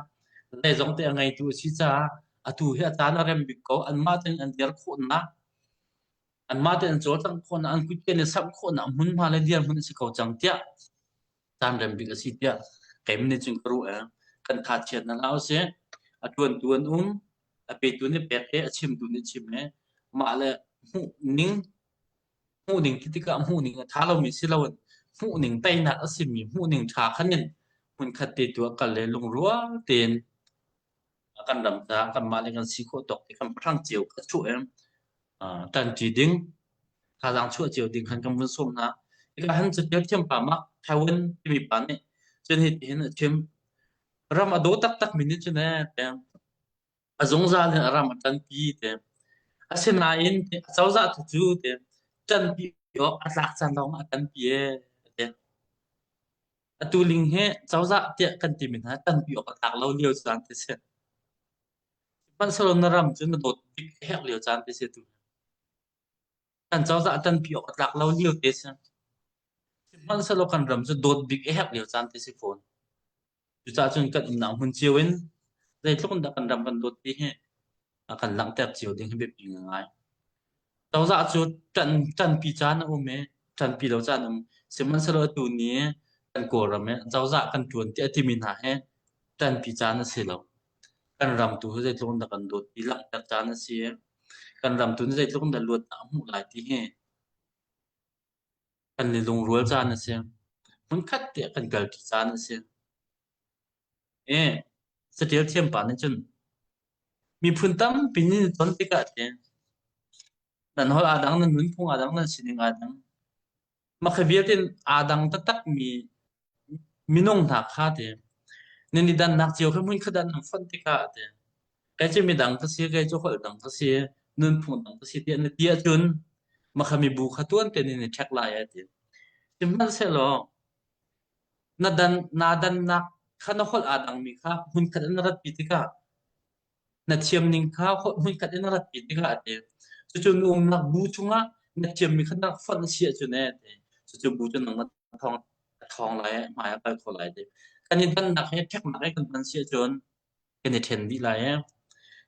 zeizong te a ngeitu a si caah atu hi a caan a rem bik ko anmah tein an dir khawhnak anmah tein an cawlcangh khawhnak an kutke in samh khawhnak hmunhma le dirhmun a si ko cang tiah caan rem bik a si tiah keimah nih cun ka ruah i kan tha chiat na hlah usih a ṭuantu an um a petu nih pek he a chimtu nih chim he mah le hmuh ning hmuh ning ti tikah hmuh ning a ṭha lomi si loin hmuh ning teinak a simi hmuh ning ṭha khan in hmunkhat te tu ah kal le lungrual tein kan ram caah kanmah le kan si khawh tawk te kan pahrang cio kha chuah in ṭanṭi ding thazaang chuah cio ding khan kan vun sawm hna. Hika han catial thiam pa mah Taiwan timi pa nih cun hitihin a chim. Ram a daw taktak mi nih cun ee a zungzal in a ram a ṭanpi te. Asinain a cozah tu cu te ṭanpi awk a tlak caan lawng ah a ṭanpi ee te. Atu ling hi cozah tiah kan timi hna ṭanpi awk a tlak lo lio caan te si. Sihmanhsehlaw na ram cu na dawt bik a herh lio caan te si tu. Kan cozah ṭanpi awk a tlak lo lio te si. Sihmanhsehlaw kan ram cu dawt bik a herh lio caan te si fawn. Cucaah cun kan umnak hmun cio in. Zeitluk in dah kan ram kan dawt ti hi a kan langhter cio ding hi biapi ngai. Cozah cu ṭan ṭanpi caan a um i ṭanpi lo caan a um. Sihmanhsehlaw atu ni kan Kawlram i cozah kan ṭuan tiah a timi hna hi ṭanpi caan a si lo. Kan ram tu hi zeitluk in dah kan dawt ti langhter caan a si i kan ram tu nih zeitluk in dah luatnak a hmuh lai ti hi kan i lungrual caan a si. Hmunkhat te ah kan kalṭi caan a si. I saṭil thiampa nih cun miphun tampi nih na ton tikah te nan holh aa dang, nan nunphung aa dang, nan sining aa dang. Mah khi vialte aa dang taktakmi minung hna kha te nan i dannak cio kha hmunkhat ah nan fonh tikah te kei cu midang ka si, kei cu holh dang ka si, nunphung dang ka si tiah na ti ahcun mah kha mibu kha tuan tein in i ṭhek lai a ti. Sihmanhsehlaw na dan naa dannak kha na holh aa dangmi kha hmunkhat in na ratpi tikah na thiam ning kha hmunkhat in na ratpi tikah a ti. Cucu na umnak bu chungah na thiammi kha na rak fonh a si ahcun ee ti. Cucu bu cu nangmah thawng a ṭhawng lai, hmai a kal kho lai ti. Kan i dannak hi ṭheknak he kan hman si ahcun kan i ṭhen dih lai ee.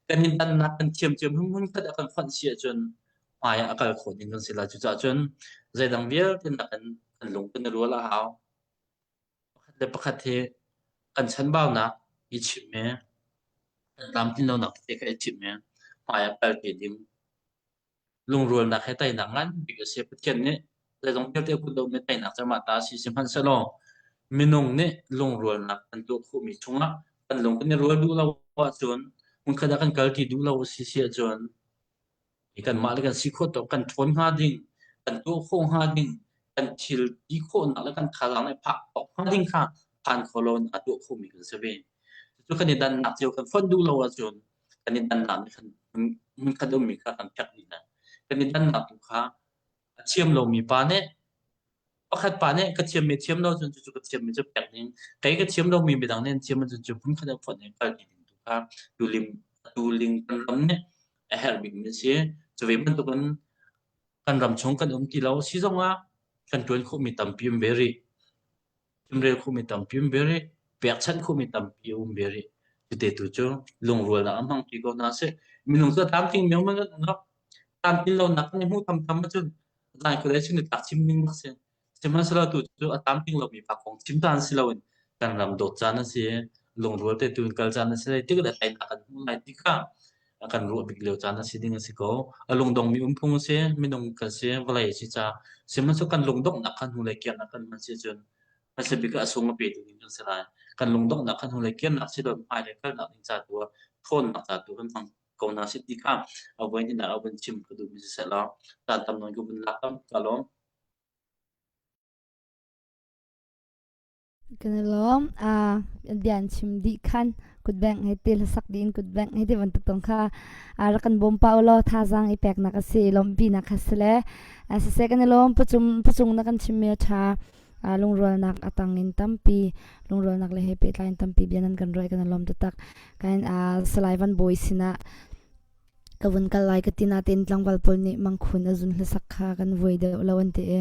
Kan i dannak kan thiam cio hmunkhat ah kan fonh si ahcun hmai ah a kal kho ding kan si lai. Cucaah cun zeidang vialte nakin kan lung kan i rual a hau. Pakhat le pakhat hi kan chanbaunak i chimh i kan tlamtlin lonak tete kha i chimh i hmai ah kal te ding. Lungrualnak he teinak ngan bik a si. Pathian nih zeizong vialte a kut dohmi teinak cu amah ta a si. Sihmanhsehlaw minung nih lungrualnak kan tuah khawhmi chungah kan lung kan i rual duh lo ahcun hmunkhat ah kan kalṭi duh lo a si si ahcun kanmah le kan si khawh tawk kan ṭhawn hnga ding, kan tuah khawh hnga ding, kan thil ti khawhnak le kan thazaang le phak khawh hnga ding kha phan kho lo in aa tuah khomi kan si ve. Cucu kan i dannak cio kan fonh duh lo ahcun kan i dannak nih khan hmunkhat ummi kha kan phek dih lai. Kan i dannak tu kha a thiam lomi pa nih pakhat pa nih ka thiammi thiam lo cun cucu ka thiammi cu pek ding kei ka thiam lomi midang nih an thiam ahcun cu hmunkhat ah fonh in kal ding tu kha tulim tuling kan ram nih a herh bikmi a si. Cu ve bantukin kan ram chung kan um ti lo si zongah kan ṭuan khawhmi tampi um ve rih. Chimrel khawhmi tampi um ve rih. Pekchanh khawhmi tampi a um ve rih. Cute tu cu lungrualnak a hmangṭi ko hna sih. Minung cu a tlamtling mi um an um Tlamtlin lonak kan i hmuh thamtham ahcun zai khuadei chun tlak chim ning bak si. Sihmanhsehlaw tu cu a tlamtling lomi pa kong chim caan si loin kan ram dawt caan a si. Lungrual te tu in kal caan a si. Tik le teinak kan hmuh lai ti kha a kan ruah bik lio caan a si ding a si ko. A lungdongmi umphung a si, minung kan si, vawlei a si caah sihmanhsehlaw kan lungdonghnak kha hnulei kirnak kan hman si ahcun hmasa bik ah a sung a petu ding kan si lai. Kan lungdonghnak kha hnulei kirnak si lo hmailei kalnak ding ca tu ah ṭhawnnak ca tu kan hmang ko hna sih ti kha a voi hnihnak a vun chim ka duhmi siseh law caan tam nawn ka vun lak ka lawm. Kan i lawm. Uh, bia an chim dih khan kutbeng he te hlasak dih in kutbeng he te bantuk tong kha rak kan bawm pa ulaw thazaang i peknak a si i lawmhpinak kha si le siseh kan i lawm pacung pacung na kan chimmi a ṭha lungrualnak a tang in tampi lungrualnak le he pehtlai in tampi bia nan kan ruai kan i lawm taktak kan Salai Van Bawi sinah Ka vun kal lai ka ti nain tlangval pawl nih mangkhun a zun hlasak kha kan vuai deuh lo an ti i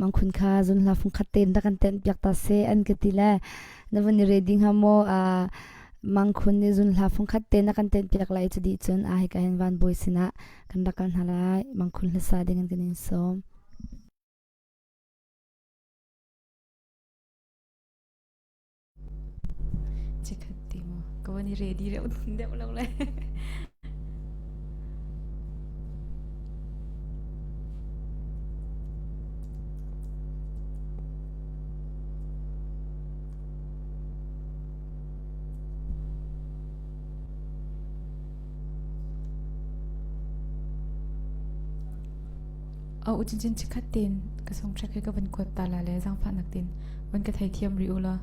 mangkhun kha zun hla fungkhat tein rak kan tenh piak ta seh an ka ti le na vun i ready hnga maw mangkhun nih zun hla fungkhat tein a kan tenh piak lai cu dih cun a hika hin van bawi sinah kan rak kal hna lai mangkhun hlasa ding in kan in sawm. Chikkhat te maw ka van i ready deuh deuh lo le. A u chinchin chikkhat tein ka songtrack hi ka van kuat ta la le zaangfahnak tein van ka theithiam rih u law.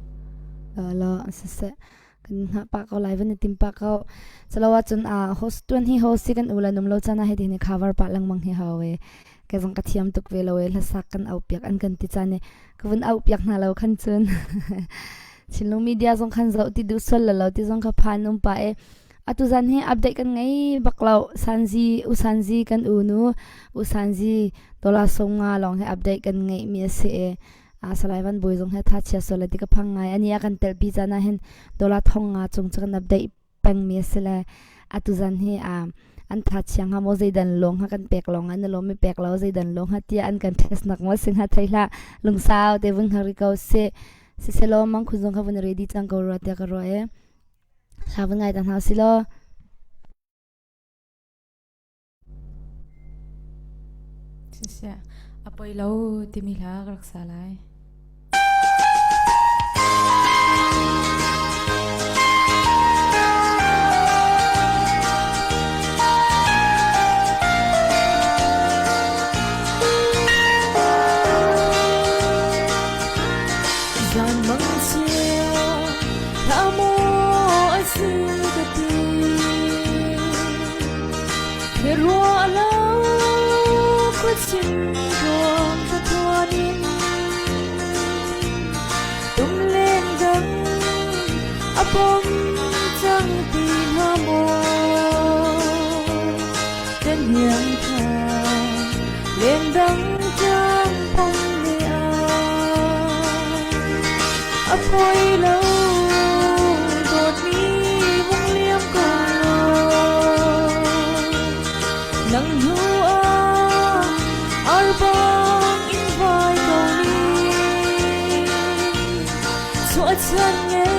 Lo siseh kan hngah pah ko lai van i tim pah ko. Calo ahcun a host tuan hi host si kan u le num lo caan ah hei ti cover pah lengmang hi hau e. Ke zong ka thiam tuk ve lo e hlasak kan au piak an kan ti caan i ka vun au piak hna lo khan cun Chinlung media zong khan zoh ti duh sual lo ti zong kha phan um pa e atu zan hi update kan ngei bak lo Sanzi u Sanzi kan u nu u Sanzi dollar song nga lawng he update kan ngeih mi a si e a salai van boi zong he tha chia sual ti ka phang ngai ani a kan tel pi caan ah hin dollar thong nga cung cu kan update. pengmi a si le atu zan hi an tha chia hnga maw zeidan lawng hnga kan pek lawng ah na lawm mi pek lo zeidan lawng hnga tiah an kan test nak maw si hnga thei hlah lungsau te vun hngar ko si siselaw mang khun zong kha vun ready cang ko rua tiah ka ruah e hla vun ngai ta hna si law Siseh, a poi lo timi hla ka rak sa lai. Zan mang chia hlah maw a si ka ti Ruah lo khuachim ruang tatuan in tum len dang a pom cang ti hnga maw kan hiang tha len dang cang pom ne a poi lo dawtmi vung liam ko law nang hnu ah arbang in vai ko ni chuah chan ngei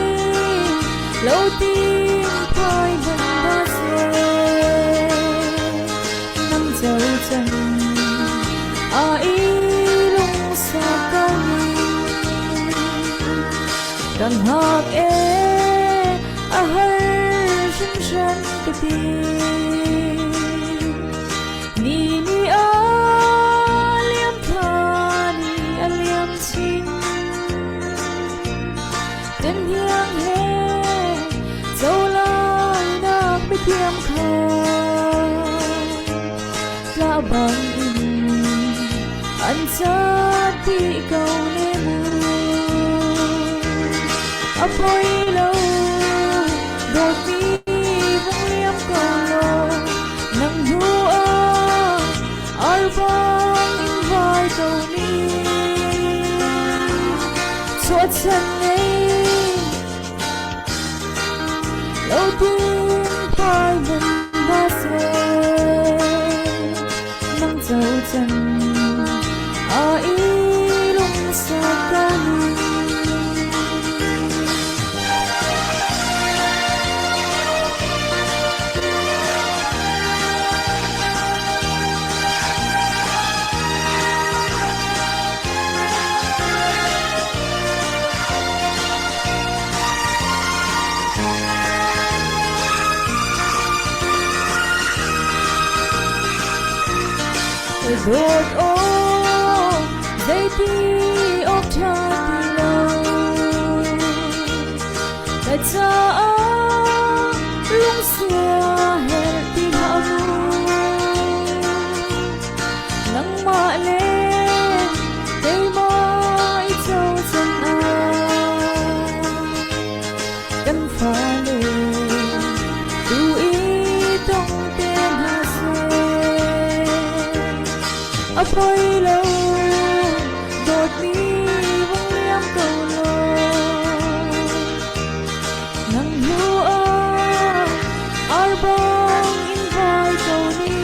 lo tin phai ban ba se nang cho chan a i lung sa ko ni Kan hak e a har hringhran ka ti. Ni ni a liam thla ni a liam chin. Ten hiang he zo lai nak mithiam kha tla bang in an chat dih ko ne mu. A poi lo dawtmi vung liam ko law nang hnu ah arbang in vai ko ni chuahchan ngei lo tin phai man na seh nang co chan a i lungsa ko ni. Dawt aw zeiti awk ṭha ti lo ka caah lungsia herh ti hlah mu nangmah le keimah i cochan ah kan fale tu i tong te hna seh. A poi lo dawtmi vung liam ko law nang hnu ah arbang in vai ko ni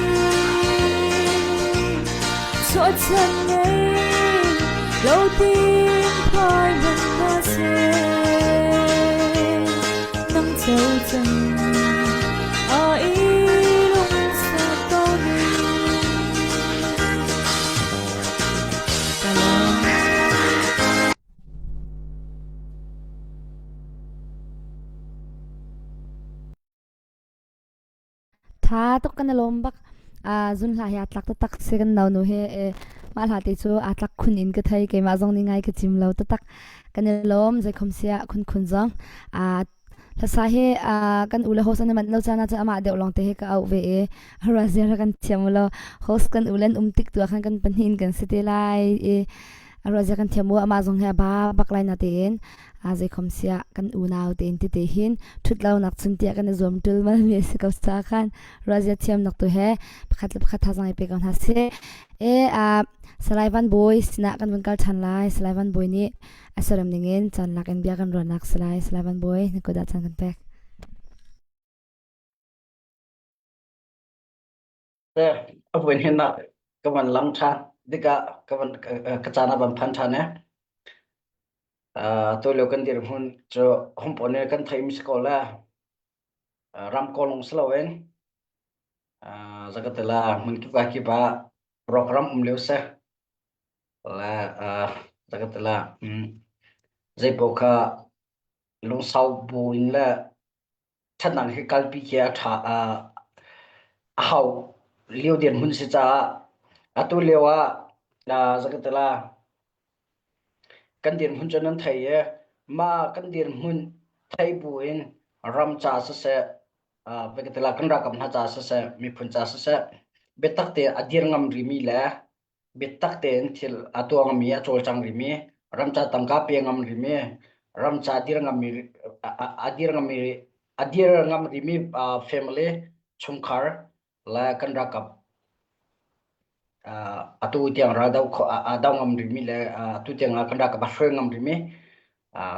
chuahchan ngei lo tin phai hmanh hna seh nang cho chan a i lungsa ko ning ka lawm. Tha tuk kan i lawm bak. Zun hla hi aa tlak taktak si kan naunu hi mah hla te cu aa tlak khun in ka thei keimah zong nih ngai ka cim lo taktak. Kan i lawm zeikhom siah khunkhun zong. Hlasa hi kan u le host an i manh lo caan ah cun amah deuh lawng te hi ka auh ve i ruazia kan thiam lo. Host kan u le an um tik tu ah khan kan pahnih in kan si te lai i ruazia kan thiam u amah zong hi a ba bak lai na tein zeikhom siah kan unau tein tete hin ṭhut lo nak chun tiah kan i zuam ṭulmal mi a si ko ca khan ruahzia thiam nak tu he pakhat le pakhat thazaang i pe ko hna sih. E Salai Van Bawi sinah kan vun kal ṭhan lai. Salai Van Bawi nih a serem ningin caan lak in bia kan ruahnak Salai Salai Van Bawi na kut ah caan kan pek. Te a voin hin nak ka van lang ṭhan tikah ka van ka caan a van phan ṭhan e. Tu lio kan dirhmun cu hum pawl nih kan theih mi si ko le ram kolong si loin zakatela hmun kip ka kip ah program um lio se le zakatela zeipaoh kha lungsau bu in le ṭhatnak hi kalpi khi a ṭha a hau lio dirhmun si caah atu lio ah zakatela kan dirhmun cu nan thei i mah kan dirhmun thei bu in ram ca siseh zakatela kan ralkap hna ca siseh miphun ca siseh biatak te a dir ngam rimi le biatak tein thil a tuah ngami a cawlcang rimi ramca tangka pe ngam rimi ramca dir ngami a dir ngami a dir ngam rimi family chungkhar le kan ralkap atu tiang ral do a do ngam rimi le atu tiang kan ralkap a hruai ngam rimi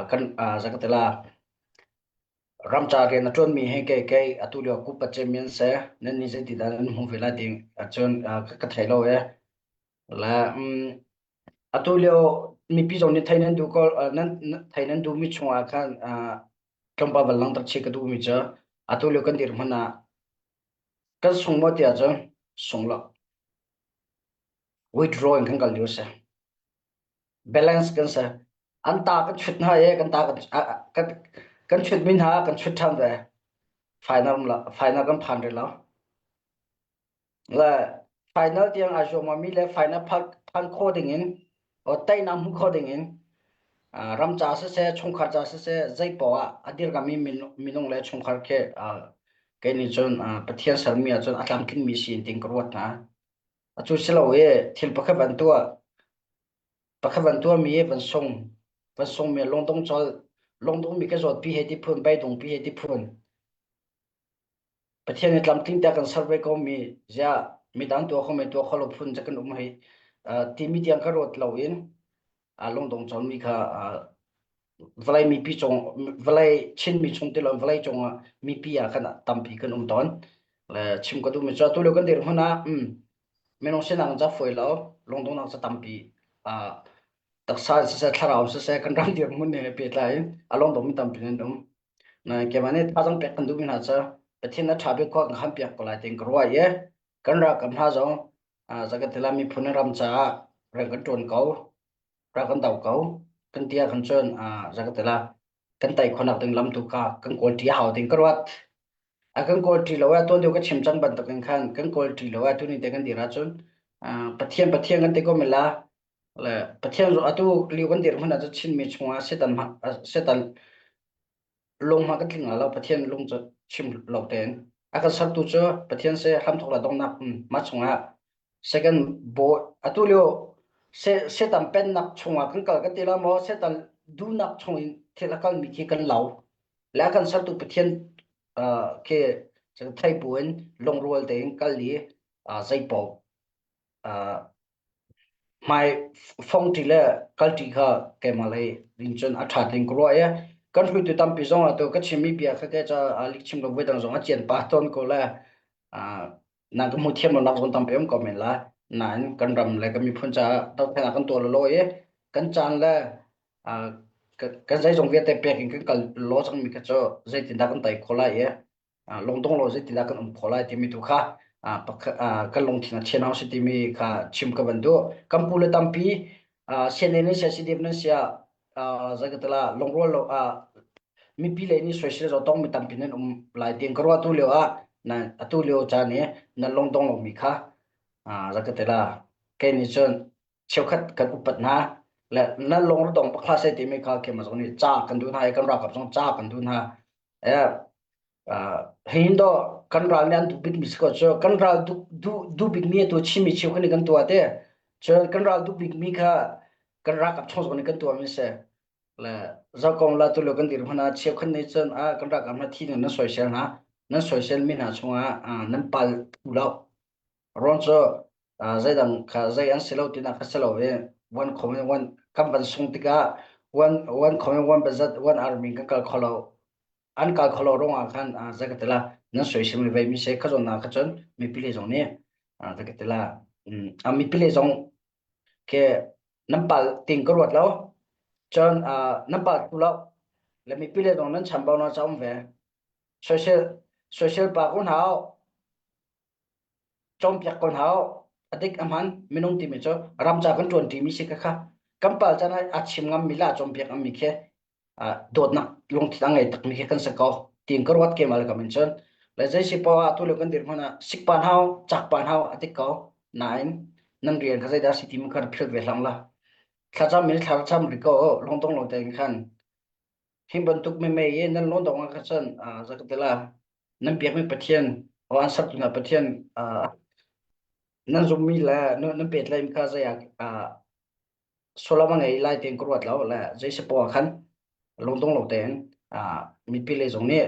kan zakatela Ramca rian a ṭuanmi hi kei kei atu lio kupa cem se nan nih zeiti dah nan hmuh ve lai ti ahcun ka thei lo e. Le atu lio mipi zong nih thei nan duh ko nan thei nan duhmi chungah khan tlawmpal van langhter chih ka duhmi cu atu lio kan dirhmun ah kan sung maw tiah cun sung lo. Withdrawing kan kal lio si. Balance kan si. An ta kan chut hna i kan ta kan kan chut mi hna kan chut ṭhan ve. Final final kan phan rih lo. Le final tiang aa zuam mi le final phan phan kho ding in o teinak hmu kho ding in ram ca siseh chungkhar ca siseh zei poah ah a dirkami minung le chungkhar khi kei nih cun Pathian sermi ahcun a tlamtlingmi si in tin ka ruat hna. Atu si lo i thil pakhat van tuah pakhat van tuahmi van sung van sungmi lungdong col lungdongmi ka zawtpi he ti phun beidongpi he ti phun Pathian nih tlamtling te kan ser ve ko mi ziah midang tuah kho me tuah kho lo phun ca kan um hei timi tiang ka ruat lo in lungdong colmi kha vawlei mipi cung vawlei Chinmi chung ti lo vawlei cungah mipi ah khan tampi kan um tawn le chim ka duhmi cu atu lio kan dirhmun ah minung sinak ca fawi lo lungdongnak ca tampi taksa in siseh thlarau siseh kan ram dirhmun he pehtlai in a lungdongmi tampi nan um na keimah nih thazaang pek kan duhmi hna cu Pathian a ṭha bik khua kan khan piak ko lai tiin ka ruah i kan ralkap hna zong zakatila miphun ram caah rian kan ṭuan ko rak kan do ko kan ti ahkhan cun zakatila kan tai khonak ding lam tu kha kan kawl ṭi a hau ding ka ruat. A kan kawl ṭi lo ah tuan deuh ka chim cang bantukin khan kan kawl ṭi lo ah tuni te kan dir ahcun Pathian Pathian kan ti ko mela le Pathian atu liu kan dir hmun ah cun Chinmi chungah Satan Satan lung hma kan tling lo Pathian lung cu chim lo tein a kan sertu cu Pathian se hramthok le donghnak mah chungah second bo atu lio Satan pennak chungah kan kal kan ti la maw Satan duhnak chung in thil a kalmi khi kan lo le a kan sertu Pathian khi thei bu in lungrual tein kal i zeipaoh Hmai fongṭi le kalṭi kha keimah lei in cun a ṭha ding ka ruah i kan hruaitu tampi zong atu ka chimmi bia kha ke ca lihchim lo voidang zong a cian pah tawn ko le nan ka hmuh thiam lonak zong tampi um ko men lai. Nain kan ram le kan miphun caah dothlennak kan tuah lolo i kan caan le kan zeizong vialte pek in kan kal lo cangmi kha cu zeitindah kan tei khawh lai i lungdong lo zeitindah kan um khawh lai timi tu kha kan lungthin a thian hau si timi kha chim ka van duh. Kan pu le tampi CNA nan sia CDF nan sia zeikatala lungrual lo mipi lei nih soisel zo tong mi tampi nan um lai tiin ka ruah tu lio ah na atu lio caan i nan lungdong lomi kha zakatela kei nih cun cheukhat kan upat hna le nan lung dong pakha se timi kha keimah zong nih ca kan duh hna i kan ralkap zong ca kan duh hna Hin dawh kan ral nih an duh bikmi si ko cu kan ral duh duh duh bikmi atu Chinmi cheukhat nih kan tuah te. Cun kan ral duh bikmi kha kan ralkap chung zong nih kan tuahmi si. Le zohkong la tu lio kan dirhmun ah cheukhat nih cun ah kan ralkap hna thi nan soisel hna. Nan soisel mi hna chungah nan pal phu lo. Rawn cu zeidang kha zei an si lo tinak kha si lo i one comment one kan van sung tikah one one comment one bazat one army kan kal kho lo. An kal kholo ruangah khan zei ka ti la nan soisel mi vei mi se kha zawn na kha cun mipi le zong nih. Ka ti la. Mipi le zong ke nan pal ting ka ruat lo. Cun nan pal tu lo. Le mipi le zong nan chambau na cha um ve. Social social pa ko hna cawnpiak ko hna u. A dik a hman minung timi cu ram ca kan ṭuan ṭimi si kha kha kan pal caan ah a chim ngammi le a cawnpiak ngammi khi dawtnak lungthin a ngei takmi khi kan si ko tiin ka ruat keimah le kam in cun le zei si poah ah tu lio kan dirhmun ah sikpan hau cakpan hau a dik ko nain nan rian kha zeidah si timi kha philh ve hlang la thlacam in thlacam ri ko lungdong lo tein khan Hi bantuk mei i nan lawn dong ah khan cun zakatila nan biakmi Pathian o an sertu hna Pathian nan zummi le nan pehtlaimi kha zei ah sullam a ngei lai tiin ka ruat lo le zei si poah khan lungdong lo tein mipi lei zong nih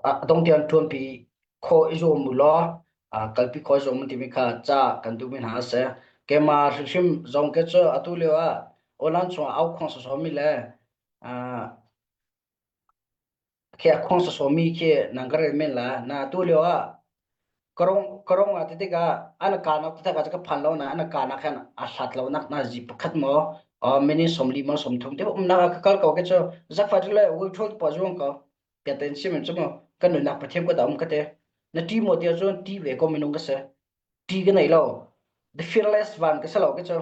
a dong tiang ṭuanpi khawh i zuam u law kalpi khawh i zuam timi kha ca kan duhmi hna a si. Keimah hrimhrim zong ke cu atu lio ah online chungah au khuang sawsawmi le khi a khuang sawsawmi khi nang ka rel men la. Na atu lio ah Karong ah ti tikah an kanak ti tikah ka phan lo na an kanak khan a hlat lo nak na zi pakhat maw minute 40 maw 30 te umnak ah ka kal ko ke cu zakfa le will thol pa zuang ko ka ten sim chu mo kan nunnak pathian ko da um ka te na ti mo tia cun ti ve ko minung ka se ti ka nei lo the fearless van ka se lo ke cu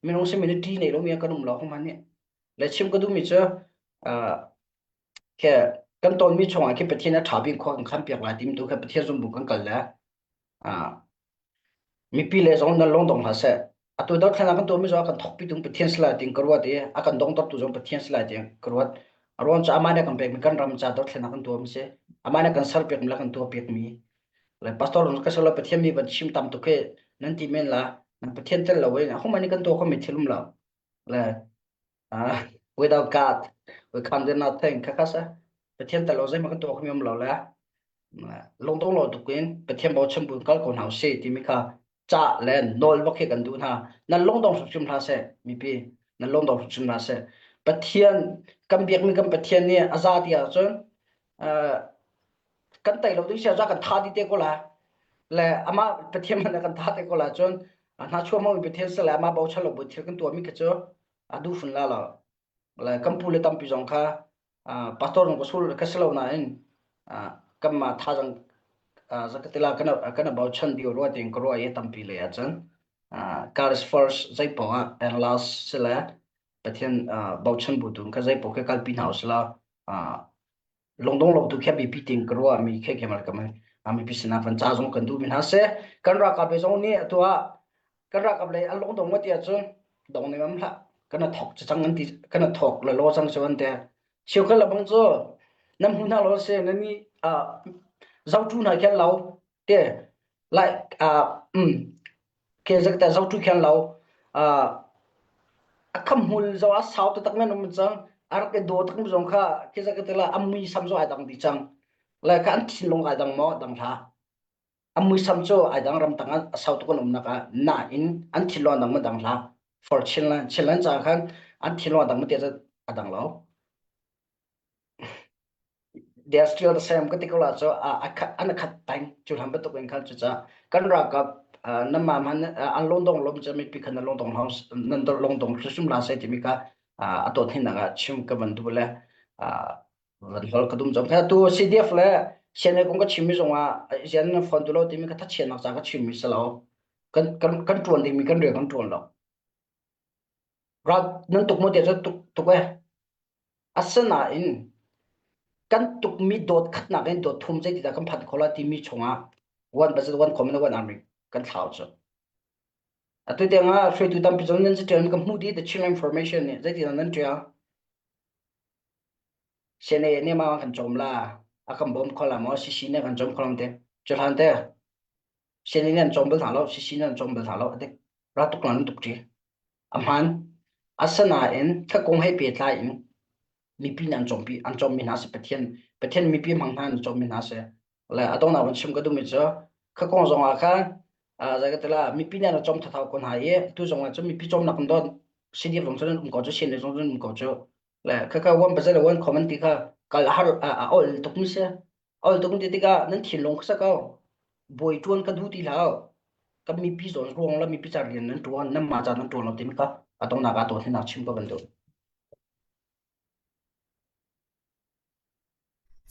minung si minute ti nei lo mi kan um lo hom han ni le chim ka du mi cu Khi kan tonmi chungah khi Pathian a ṭha bik khua kan khan piak lai timi tu kha Pathian zumbu kan kal le ah mipi le zong nan lung dong hlah seh. Atu dothlennak kan tuahmi zong a kan thawkpi tung Pathian si lai tiin ka ruat i a kan dongtertu zong Pathian si lai tiin ka ruat. A ruang cu amah nih a kan pekmi kan ram ca dothlennak kan tuahmi si. Amah nih a kan serpiakmi le a kan tuahpiakmi. Le pastor ka si lo Pathian mi van chim tam tuk hi nan ti men la. Nan Pathian tel lo in ahohmanh nih kan tuah khomi thil um lo. Le Uh, without God, we can't do nothing. Kha kha sa. Pathian tel lo zeihmanh kan tuah khomi um lo le lungdong lo tuk in Pathian bochan bu kal ko hna usih timi kha ca le nawl bak hi kan duh hna. Nan lungdong hrimhrim hlah seh mipi. Nan lungdong hrimhrim hlah seh. Pathian kan biakmi kan Pathian nih a za ti ahcun uh, kan tei lo ding sia za kan tha di te ko la. Le amah Pathian man kan tha te ko la cun hna chuah mo Pathian se le amah bochan lo bu thil kan tuah mi kha cu a duh fun la lo le kan pu le tampi zong kha pastor zong ka sul ka si lo nain kanmah thazang zakatila kan kan bochan dio rua ting ka ruah i tampi le ahcun God is first zei poah and last sile Pathian bochan bu tu kha zei poah kha kalpi hna usila lungdong lo tu khi biapi ting ka ruah mi khe kemal kam mi pi sinah van ca zong kan duh mi hna seh kan ralkap le zong nih atu ah kan ralkap le an lungdong ma ti ahcun dong ne mam hlah kana thok cang an ti kana thok le lo cang cu an te cheukhat le bang cu nam hu hna lo se na ni zotu hna khian lo te like ke zakta zotu khian lo a kham hmul zo a sau taktak men um cang a rak i daw tak mi zong kha ke zakta la a mui sam zo ai dang di cang le kha an thinlung ai dang maw dang hla a muisam cu ai dang ram tang a sau tuk an umnak ah nain an thinlung dang ma dang hla for Chinland Chinland ca khan an thinlung dang ma te a dang lo they are still the same ka ti ko la cu an khat peng cu hlam bantuk in khan cucaah kan ralkap nan ma man an lung dong lom cu mipi khan nan lung dong nan lung dong hrimhrim la sai timi ka a dawt hinak ah chim ka van duh le van hol ka dum zong kha tu CDF le CNA kong ka chimmi zong ah zian nan phone tu lo timi ka thachiatnak ca ka chimmi si lo kan kan kan ṭuan dingmi kan rian kan ṭuan lo ral nan tuk mo te cu tuk tuk e Asinain kan tukmi dawt khatnak in dawt thum zeitidah kan phanh kho lai timi chungah one budget one common one army kan thlau cu. Atu tiang ah hruaitu tampi zong nan ṭial kan hmuh dih the Chin information nih zeitidah nan ṭial? CNA nih ma kan cawm la a kan bawm kho la maw CC nih kan cawm kho lam te cu hlan te CNA nih an cawm bal hna lo CC nih an cawm bal hna lo adik ra tuk lan tuk ṭi A hmaan. Asinain ka kong he pehtlai in mipi nih an cawmpi an cawmmi hna si Pathian Pathian mipi hmang hna an cawmmi hna si. Le a donghnak van chim ka duhmi cu ka kong zong ah khan zei ka ti la mipi nih an cawm thathau ko hna i tu zong ah cun mipi cawmnak in dawt CDF zong cun an um ko cu CNA zong cun an um ko cu. Le khaka one percent le one comment ti kha kal a har a ol tuk mi si. A ol tuk ti tikah nan thinlung kha sa ko. Bawi ṭuan ka duh ti hlah. Kan mipi zawn ruang le mipi ca rian nan ṭuan, nanmah ca nan ṭuan lo timi kha a donghnak ah tuah hinak chim ka van duh.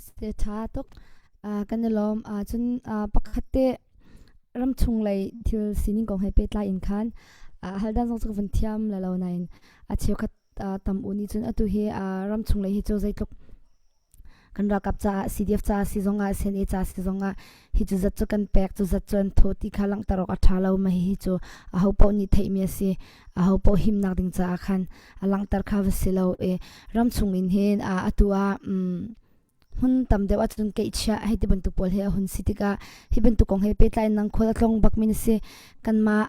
Se ṭha tuk. Kan i lawm. Cun pakhat te ramchung lei thil sining kong he pehtlai in khan haldan zong cu ka vun thiam la lo nain a cheukhat tam u nih cun atu hi ramchung lei hi cu zeitluk kan ralkap caah CDF caah si zongah CNA ca si zongah hi cu zat cu kan pek cu zat cu an thaw ti kha langhter awk a ṭha lo ma hihi cu aho paoh nih theihmi a si aho paoh himnak ding caah khan a langhter kha va si lo i ramchung in hin atu ah hmun tam deuh ahcun keihchiah hei ti bantuk pawl hi a hun si tikah hi bantuk kong he pehtlai in nang khual a tlong bak mi na si kanmah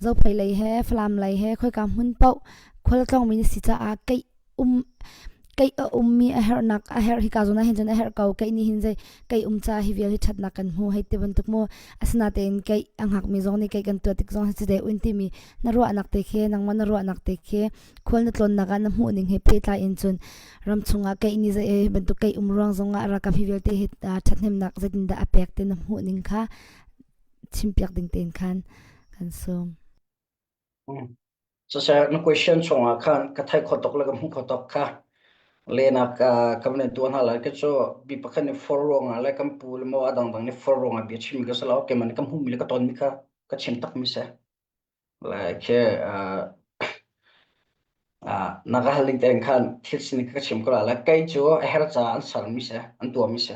Zophei lei he Falam lei he khoika hmun paoh khual a tlong mi na si caah keih um keih a ummi a herhnak a herh hika zawn ah hin cun a herh ko keih nih hin zei keih um ca hi vial hi ṭhatnak kan hmu hei ti bantuk mu asinatein keih a hngakmi zong nih keih kan tuah tik zong hi cu deh un timi na ruahnak te khi nangmah na ruahnak te khi khual na tlawnnak ah na hmuh ning he pehtlai in cun ram chungah keih nih zei bantuk keih um ruang zong ah ralkap hi vialte hi ṭhathnemnak zeitindah a pek ti na hmuh ning kha chimpiak ding tein khan kan sawm. Siseh na question chungah khan ka theih khawh tuk le ka hmuh khawh tuk kha lehnak ka van in tuah hna lai. Kei cu mi pakhat nih for ruangah le kan pu le maw a dangdang nih for ruangah bia chimmi ka si lo. Keimah nih ka hmuhmi le ka tonmi kha ka chim takmi si. Like khi na ka hal ning tein khan thil sining ka chim ko la. Like kei cu a her caah an sermi si, an tuahmi si.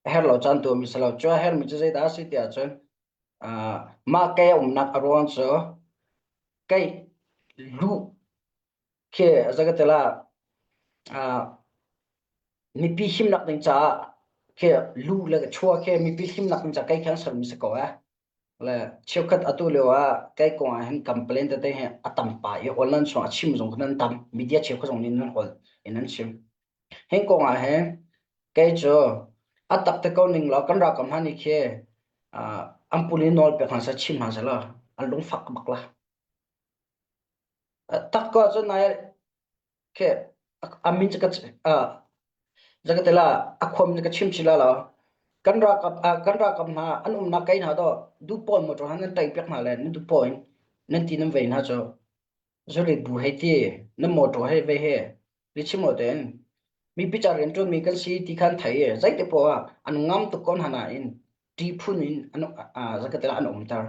A her lo caah an tuahmi si lo. Cu a hermi cu zeidah a si ti ahcun mah kei a umnak a ruang cu kei luh khi zakatela mipi himnak ding caah khi lu le chua khi mipi himnak ding caah kei khan sermi si ko eh. Le cheukhat atu lio ah kei kong ah hin complain tete hi a tam pa i online chung a chim zong nan tam media cheukhat zong nih nan hol in nan chim. Hin kong ah hin kei cu a tak te ko ning law kan ralkap hna nih khi an puli nawl pek hna seh chim hna seh law an lungfak bak la. Tak ko ahcun nai khi a min cu ka zakatela a khuam ka chim chila lo kan ralkap kan ralkap hna an umnak kai hna do du pawn motor han nan tai piak hna le nan du pawn nan ti nan vei hna cu Zurit bu hei ti, na mawṭaw hei vei he, richim lo tein mipi ca rianṭuan mi kan si ti khan thei i zeiti poah ah an ngam tuk ko hna nain ṭih phun in an zakatela an umter.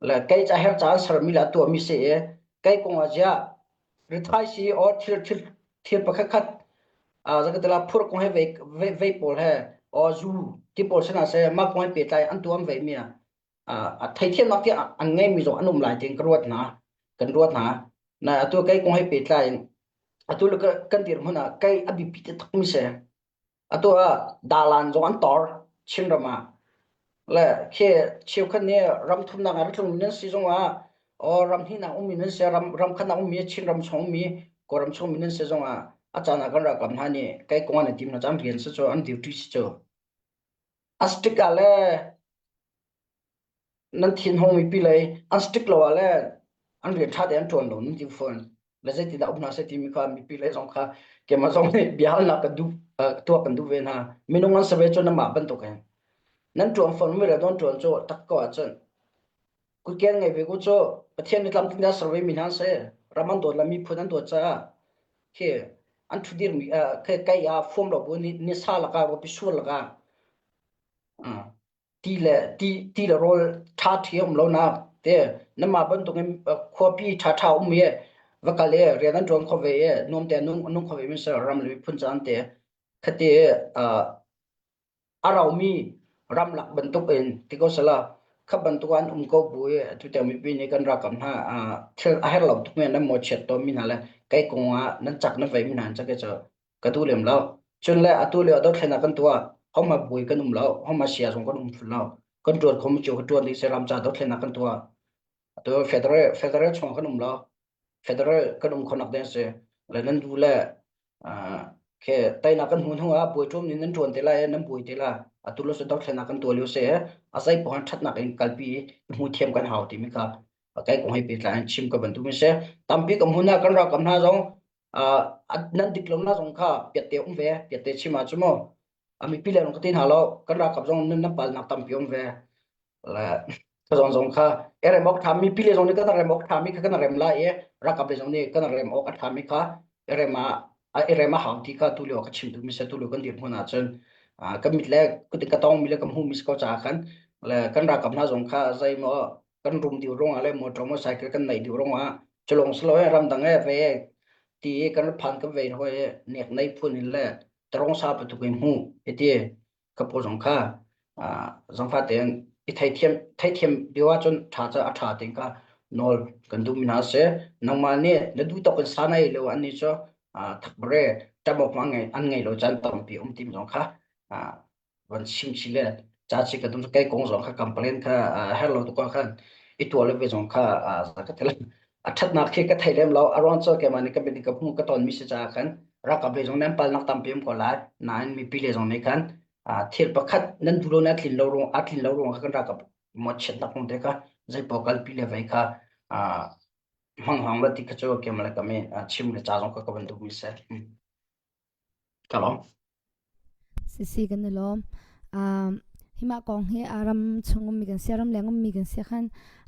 Le kei ca her ca an sermi le a tuahmi si i kei kong ah ziah rithai si or thil thil thil pakhat khat zakatela phur kong he vei vei pawl he or zu ti pawl sina se mah kong he pehtlai an tuam ve mi ah a theithiamnak tiah an ngeimi zong an um lai tiin ka ruat hna kan ruat hna na atu kei kong he pehtlai in atu le kan dirhmun ah kei a biapi takmi si atu ah dalan zong an tor Chinram ah le khi cheukhat nih ram thumnak ah tlung nan si zong ah or ram hnih ummi nan si ram ram khat ummi Chinram chung ummi Kawlram chung ummi nan si zong ah a caan ah kan ralkap hna nih kei kong an tim hna caan rian si cu an duty si cu a strict ah le nan thinhung mipi lei an strict lo ah le an rian ṭha tein an ṭuan lo nan ti fawn le zeitindah um hna seh timi kha mipi lei zong kha keimah zong nih bia halnak kan duh tuah kan duh ve hna minung an si ve cu namah bantuk hin nan ṭuan fawn mi le don ṭuan cu tak ko ahcun kutken ngei ve ku cu Pathian nih tlamtling dah ser ve mi hna si ram an dawt le miphun an dawt caah khi an ṭhudir mi kai ah fuam lo bu ni ni sa lakah ruapi sur lakah Ti le ti ti le rawl ṭha ṭhi a um lonak te nanmah bantukin khuapi ṭhaṭha um i va kal i rian an ṭuan kho ve i nuam te nung nung kho ve mi si ram le miphun caan te khati a raumi ramlak bantuk in ti ko sala kha bantuk an um ko bu i atu tiang mipi nih kan ralkap hna thil a herh lo tuk mi nan mawchiat tawn mi hna le kai kong ah nan cak nan vei mi hna an cak i cu ka duh lem lo. Cun le atu lio dothlennak kan tuah, homa bui kan um lo, homa sia zong kan um ful lo. Kan ṭuan kho mi cio ka ṭuan ding si ram ca dothlennak kan tuah. Atu federal federal chung kan um lo. Federal kan um khonak ding si. Le nan du le ke teinak kan hmu hnu ah buai ṭum nin nan ṭuan te lai nan buai te la. Atu lo dothlennak kan tuah lio si a zei pohan ṭhatnak in kalpi hmu thiam kan hau timi kha kai kong hei pehtlai in chim ka bantuk mi si. Tampi ka hmun ah kan ralkap hna zong nan dik lo na zong kha piatte um ve piatte chim ah cu mu. A mipi le ka ti hna lo kan ralkap zong nun nan palnak tampi um ve le ka zong zong kha rem awk ṭha mipi le zong nih kan rem awk ṭha mi kha kan rem lai i ralkap le zong nih kan rem awk a ṭha mi kha rem ah rem a hau ti kha tu lio ka chim duhmi si tu lio kan dirhmun ahcun kan mit le ka tong mi le ka hmuh mi si ko caah khan le kan ralkap hna zong kha zeimaw kan rum dih ruangah le motor motorcycle kan neih dih ruangah culong silo e ramdang e ve ti i kan phan kan vei hoi e nek nei phun in le tarong sa patuk in hmu iti ka pu zong kha zangfa tein i theithiam theithiam dio ahcun ṭha ca a ṭha ting ka nawl kan duh mi hna si nangmah nih na duh tawk in sa nei lo an ni cu thakbare ṭamok ma ngei an ngei lo caan tampi um tim zong kha van chim chih le ca chi ka dum kai kong zong kha complain kha her lo tu ko khan i tuah le ve zong kha ka thel a thatnak khi ka thei lem lo a ruang cu keimah nih ka bin ka hmu ka ton mi si caah khan ralkap le zong nan palnak tampi um ko lai nain mipi le zong nih khan thil pakhat nan duh lo na tlin lo ruang a tlin lo ruang kha kan ralkap mo chiatnak kong te kha zeipaw kalpi le vei kha hmang hang la ti kha cu keimah le kami chim le ca zong ka ka van duh mi si ka lawm Sisi kan i lawm. Um, himah kong hi a ram chung ummi kan si, ram leng ummi kan si khan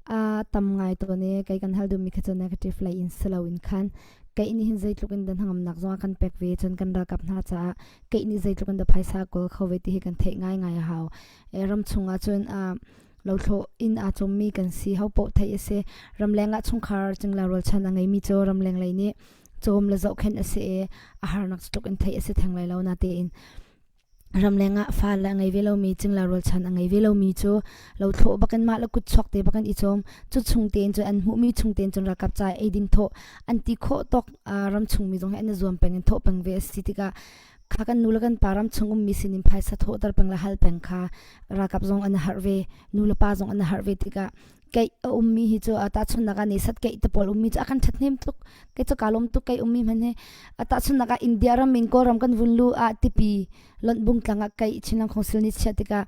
a tam ngai tawn i kei kan hal duhmi kha cu negative lei in si loin khan kei nih hin zeitluk in dah hnangamnak zong a kan pek ve cun kan ralkap hna caah kei nih zeitluk in dah phaisa kawl kho ve ti hi kan theih ngaingai a hau. E, ram chung ah cun uh, lothlawh in aa cawmmi kan si ho paoh theih a si. Ramleng ah chungkhar cingla rualchan a ngeimi cu ramleng lei nih cawm le zohkhenh a si i a harnak tluk in theih a si theng lai lo natein ramleng ah fa le a ngei ve lomi cingla rualchan a ngei ve lomi cu lothlawh bakin mah le kut chuak te bakin i cawm cu chung tein cun an hmuhmi chung tein cun ralkap ca eidin thawh an ti khawh tawk ram chungmi zong hi an i zuam peng in thawh peng ve a si tikah kha kan nu le kan pa ram chung ummi sinin phaisa thawhter peng le hal peng kha ralkap zong an harh ve nu le pa zong an harh ve tikah keih a ummi hi cu tahchunhnak ah nesat keih te pawl ummi cu a kan ṭhathnem tuk kei cu kaa lawm tuk kei ummi hmanh hi tahchunhnak ah India ram in Kawlram kan vun lu ah tipi lonh bungtlang ah keih Chinland Council nih chiah tikah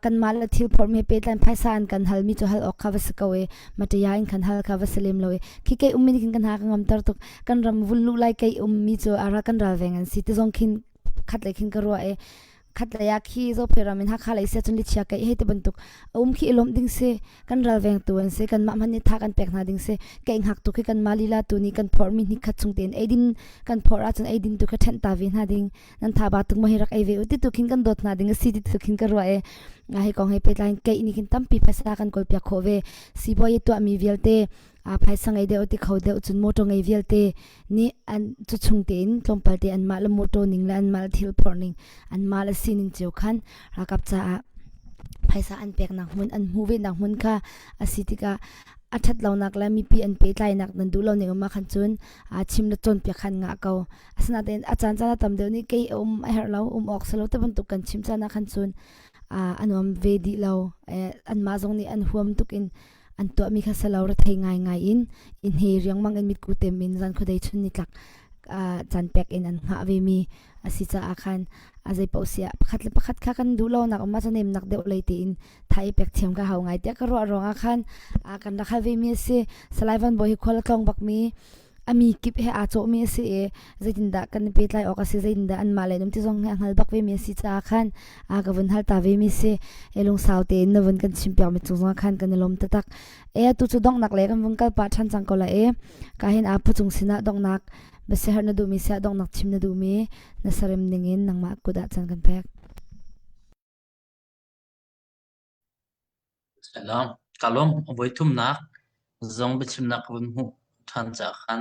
kanmah le thil phormi he pehtlai phaisa an kan halmi cu hal awk kha va si ko e mataya in khan hal kha va si lem lo e khi kei ummi nih khin kan ha ka ngamter tuk kan ram vun lu lai kei ummi cu ara kan ralveng an si ti zong khin khat lei khin ka ruah e khatlei ah khi Zophei ram in Hakha lei sia cun lichia keih hei ti bantuk a um khi i lawmh ding si kan ralvengtu an si kanmah hmanh nih tha kan pek hna ding si keih hngak tu khi kanmah lila tu nih kan phorhmi hnik khat chung tein eidin kan phorh ahcun eidin tu kha ṭhenh ta ve hna ding nan tha ba tuk maw hi rak ei ve u ti tu khin kan dawt hna ding a si ti tu khin ka ruah e hi kong he pehtlai in keih nih khin tampi phaisa kan kawl piak khawh ve sibawi tuahmi vialte a phaisa ngei deuh ti kho deuh cun motor ngei vialte nih an cu chung tein tlawmpal te anmah le motor ning le anmah le thil phorh ning anmah le sining cio khan ralkap caah phaisa an peknak hmun an hmuh ve nak hmun kha a si tikah a ṭhat lonak le mipi an pehtlainak nan duh lo ning um ah khan cun a chim le cawnpiak khan ngah ko asinain a caan caan a tam deuh nih kei a um a herh lo um awk si lo te bantuk kan chim caan ah khan cun a nuam ve dih lo anmah zong nih an huam tuk in an tuahmi kha salo rethei ngaingai in i hne riangmang in mitku tem in zan khuadei chun nitlak caan pek in an hngah vemi a si caah khan a zei paoh siah pakhat le pakhat kha kan duh lonak um ah nemnak deuh lei tein tha i pek thiam ka hau ngai tiah ka ruah ruangah khan kan rak hal vemi a si Salai Van Bawi hi khual a tlawng bakmi a mi kip he aa cawhmi a si i zeitindah kan i pehtlai awk a si zeitindah anmah le um ti zong hi a hngal bak vemi a si caah khan a ka vun hal ta vemi si e lungsau tein na vun kan chimpiak mi cung zongah khan kan i lawm taktak e atu cu donghnak le kan vun kal pah ṭhan cang ko la e ka hin a pu cung sinah donghnak biasiherh na duhmi siah donghnak chim na duhmi na sarem ningin nangmah kut ah caan kan pek Ka lawm. Voi thumnak zong biachimnak ka vun hmuh ṭhan caah khan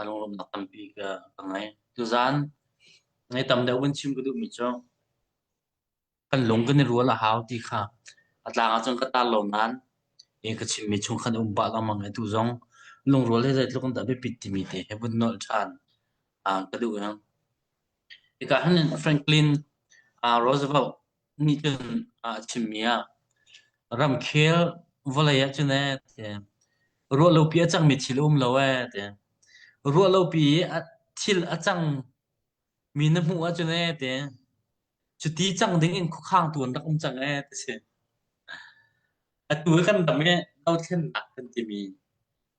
lunglawmhnak tampi ka ngei. Tuzaan ngei tam deuh vun chim ka duhmi cu kan lung kan i rual a hau ti kha a tlang ahcun ka tar lo nain ka chimmi chung khan um pah lengmang i tu zong lungrual hi zeitluk in dah biapit timi te he vun nolh ṭhan ka duh. Hika hin Franklin Roosevelt nih cun a chimmi ah ramkhel vawlei ah cun ee ti ruahlopi a cangmi thil a um lo ee ti ruahlopi i thil a cangmi na hmuh ahcun ee ti cuti cang ding in khuakhangtu an rak um cang ee ti si. Atu hi kan ram i dothlennak kan timi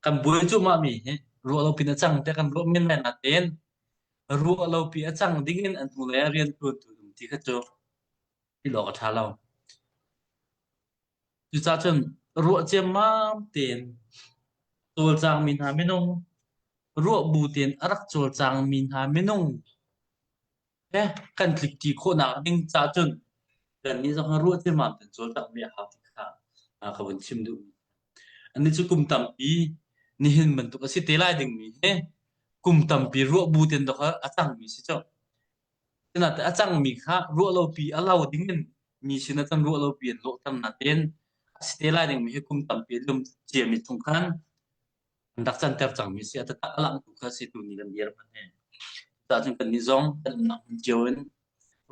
kan buai cuahmahmi hi ruahlopi in a cang tiah kan ruah men lai natein ruahlopi a cang ding in an hnulei ah riantuantu an um ti. ti kha cu ti awk a ṭha lo. Cucaah cun ruah ciammam tein cawlcangmi hna minung, ruah bu tein a rak cawlcangmi hna minung he kan tlikṭi khawhnak ding caah cun kannih zong hi ruah ciammam tein cawlcangmi a hau ti kha ka vun chim duh. Anih cu kum tampi nihin bantuk a si te lai dingmi hi kum tampi ruah bu tein dawk a cangmi si cu. Sinain a cangmi kha ruahlopi a lo dingin mi sinah cun ruahlopi an lawhter nain a si te lai dingmi hi kum tampi a lum ciami chung khan an rak canter cangmi a si. A taktak a langhtu kha a si tuni kan dirhmun hi. Cucaah cun kannih zong kan umnak hmun cio in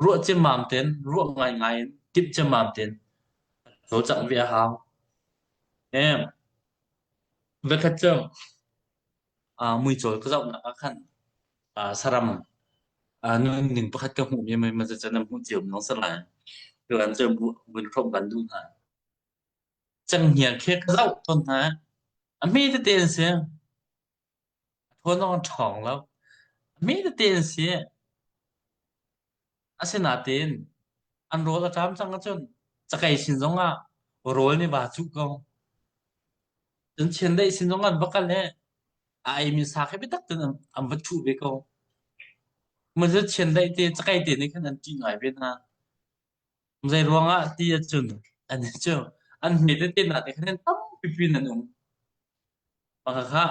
ruah ciammam tein, ruah ngaingai in, timh ciammam tein cawlcangh ve a hau. Voikhat cu muicawl ka zohnak ah khan saram nunning pakhat ka hmuhmi mei cu nan hmuh cio mi si lai. Tuan cu vun hrawmh kan duh hna. Cenghngia khi ka zoh tawn hna. A hme tete an si. A ṭhawn zong an ṭhawng lo. A hme tete an si. Asinain an rawl a ṭam cang ahcun cakei sin zongah rawl nih vaa cuh ko. Cun chiandeih sin zong an va kal i a eimi sa khi biatak tein an va thuh ve ko. Mazu chiandeih te cakei te nih khan an ṭih ngai ve hna. Zei ruangah ti ahcun an cu an hme tete hna te khan tampi in an um. Khakha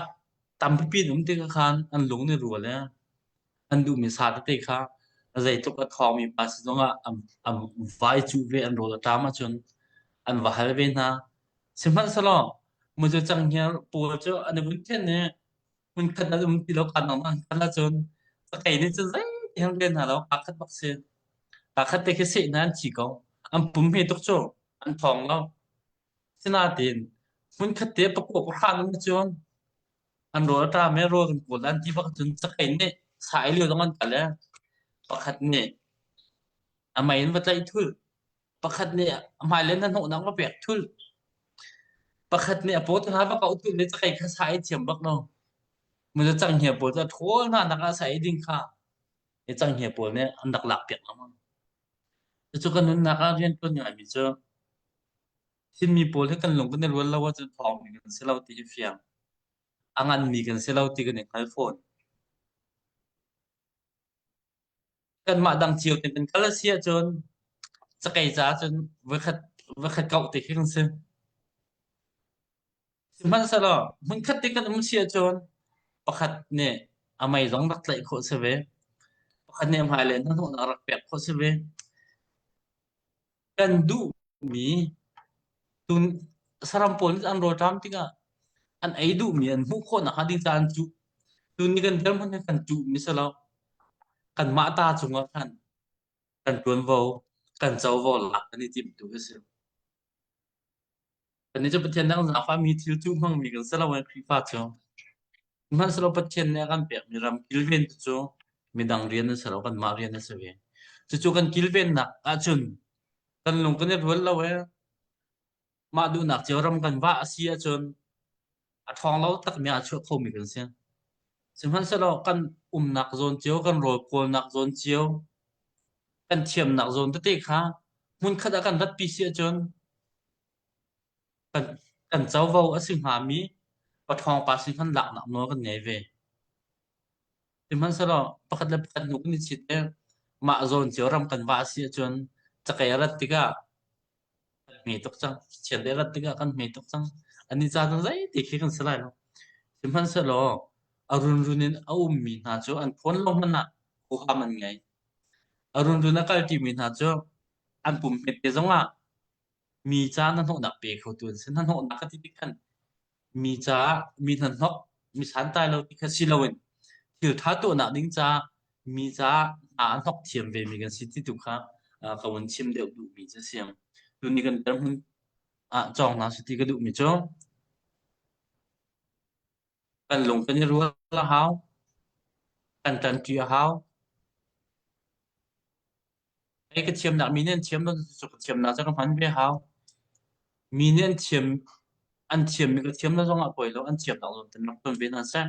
tampipi an um tikah khan an lung nih rual i an duhmi sa tete kha zeitluk a thawngmi pa si zongah an, an vai cuh ve an rawl a ṭam ahcun an va hal ve hna. Sihmanhsehlaw mucu canghngia pawl cu an i vun then i hmunkhat an um ti lo kaan an kal ahcun cakei nih cun zeihmanh rian hna lo kaa khat bak si. Kaa khat te khi seh hna an thi ko. An pum hme tuk cu an thawng lo. Sinain hmunkhat te pakua pahra in cun an rawl a ṭam i rawl kan kawl an ti bak cun cakei nih sa ei lio zong an kal i pakhat nih a mei in va tlaih thulh, pakhat nih a hmailei in hnahnawhnak va pek thulh, pakhat nih a paw hna va kauh thulh i cakei kha sa ei thiam bak lo. Mui canghngia pawl cu a ṭhawl hna nak ah sa ei ding kha i canghngia pawl nih an rak lak piak lengmang. Cucu kan nunnak ah rianṭuan ngaimi cu Chinmi pawl hi kan lung kan i rual lo ahcun thawngmi kan si lo ti hi fiang. A nganmi kan si lo ti kan i hngal fawn. Kanmah dang cio tein kan kal a si ahcun cakei caah cun voikhat voikhat kauh te khi kan si. Sihmanhsehlaw hmunkhat te kan um si ahcun pakhat nih a mei zong rak tlaih khawh si ve. Pakhat nih a hmailei hnahnawhnak rak pek khawh si ve. Kan duhmi tun saram pawl nih an rawlṭam tikah an ei duhmi an hmuh khawh nakhnga ding caah an cuh. Tuni kan dirhmun hi kan cuhmi si lo. Kanmah ta cungah khan kan ṭuanvo, kan covo lak kan i timh tu a si. Kannih cu Pathian dang zaangfahmi thil cuh hmangmi kan si lo i Khrihfa cu. Sihmanhsehlaw Pathian nih a kan pekmi ram kilven cu midang rian a si lo, kanmah rian a si ve. Cucu kan kilvennak ahcun kan lung kan i rual lo i mah duhnak cio ram kan vah a si ahcun a ṭhawng lo takmi ah a chuah khomi kan si. Sihmanhsehlaw kan umnak zawn cio, kan rawl kawlnak zawn cio, kan thiamnak zawn tete kha hmunkhat ah kan ratpi si ahcun kan, kan covo a si hngami paṭhawng pa sin khan laknak nawl kan ngei ve. Sihmanhsehlaw pakhat le pakhat hnu kan i chit i mah zawn cio ram kan vah si ahcun cakei a rat tikah kan hme tuk cang. Chiat a rat tikah kan hme tuk cang. Ani ca cun zeiti khi kan si lai lo. Sihmanhsehlaw a runrun in a ummi hna cu an ṭhawn lo hmanh ah huham an ngei. A runrun a kalṭimi hna cu an pum hmete zongah mi ca hnahnawhnak pe khotu an si. Hnahnawhnak ka ti tik khan mi caah mi hnahnawk, mi santlai lo ti kha si loin thil ṭha tuahnak ding caah mi caah hna a hnok thiam vemi kan si ti tu kha ka vun chim deuh duhmi cu a si. Tuni kan dirhmun ah cawng hna si ti ka duhmi cu kan lung kan i rual a hau, kan ṭanṭi a hau. Hei ka thiamnak mi nih an thiam lo cu ka thiamnak cu ka hman ve hau. Mi nih an thiam an thiammi ka thiam lo zongah poi lo, an thiamnak zawn ten rak tuan ve hna seh.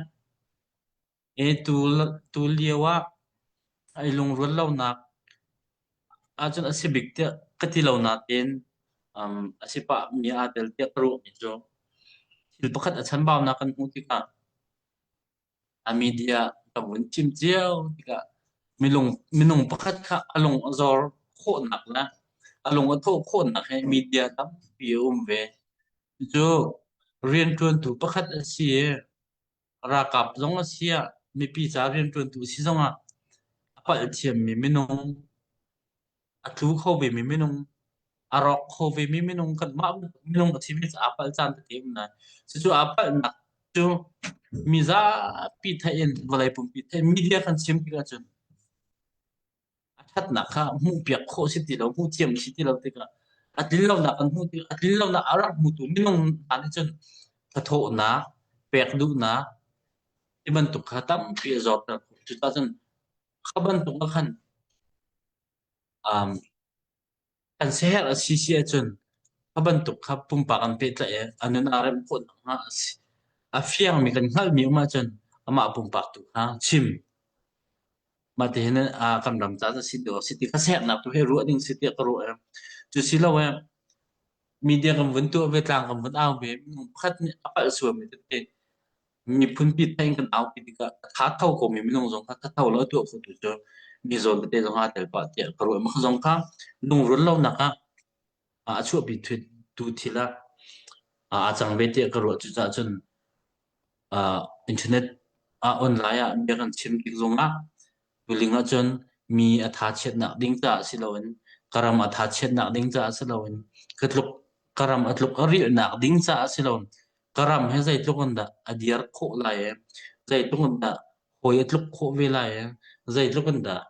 E tu tu lio ah ai lungrual lonak. Ahcun a si bik tiah ka ti lo nain um, a si pah mi aa tel tiah ka ruahmi cu thil pakhat a chanbaunak kan hmuh tikah a media ka vun chim cio tikah milung minung pakhat kha a lung a zor khawhnak le a lung a thawh khawhnak he media tampi a um ve. Cucu rianṭuantu pakhat a si i ralkap zong a si ah mipi ca rianṭuantu a si zongah a palh thiammi minung a tlu kho vemi minung a rawk kho vemi minung kanmah minung a simi cu aa palh caan tete um lai. Cucu aa palhnak cu mi zapi theih in vawlei pumpi theih media kan chim tikah cun a ṭhatnak kha hmuhpiak khawh si ti lo, hmuhthiam si ti lo tikah a tlinlonak kan hmuh tikah a tlinlonak a rak hmutu minung hna nih cun thathawhnak, pek duhnak ti bantuk kha tampi a zorter khawh. Cucaah cun kha bantuk ah khan um, Kan siaherh a si si ahcun kha bantuk kha pumpak an pehtlaih i a nun aa remh khawh nakhnga a si. A fiangmi kan hngalhmi um ahcun amah pumpak tu kha chim. Mah tihin ah kan ram caah a si dawh a si ti kha siaherhnak tu hi ruah ding si tiah ka ruah. Cu si lo eh media kan vun tuah ve, tlang kan vun au ve, minung pakhat nih a palh sualmi tete miphunpi theih in kan aupi tikah a tha tho komi minung zong kha thatho lo a tuah khotu cu mi zawn tete zong aa tel pah tiah ka ruah. Mah zong kha lungrual lonak ah a chuahpi tu thil ah aa cang ve tiah ka ruah. Cucaah cun internet ah online ah bia kan chim tik zongah tuling ahcun mi a tha chiatnak ding caah si loin ka ram a tha chiatnak ding caah si loin ka tluk ka ram a tluk a rilhnak ding caah si loin Ka ram hi zeitluk in dah a dir khawh lai i zeitluk in dah hawi a tluk khawh ve lai i zeitluk in dah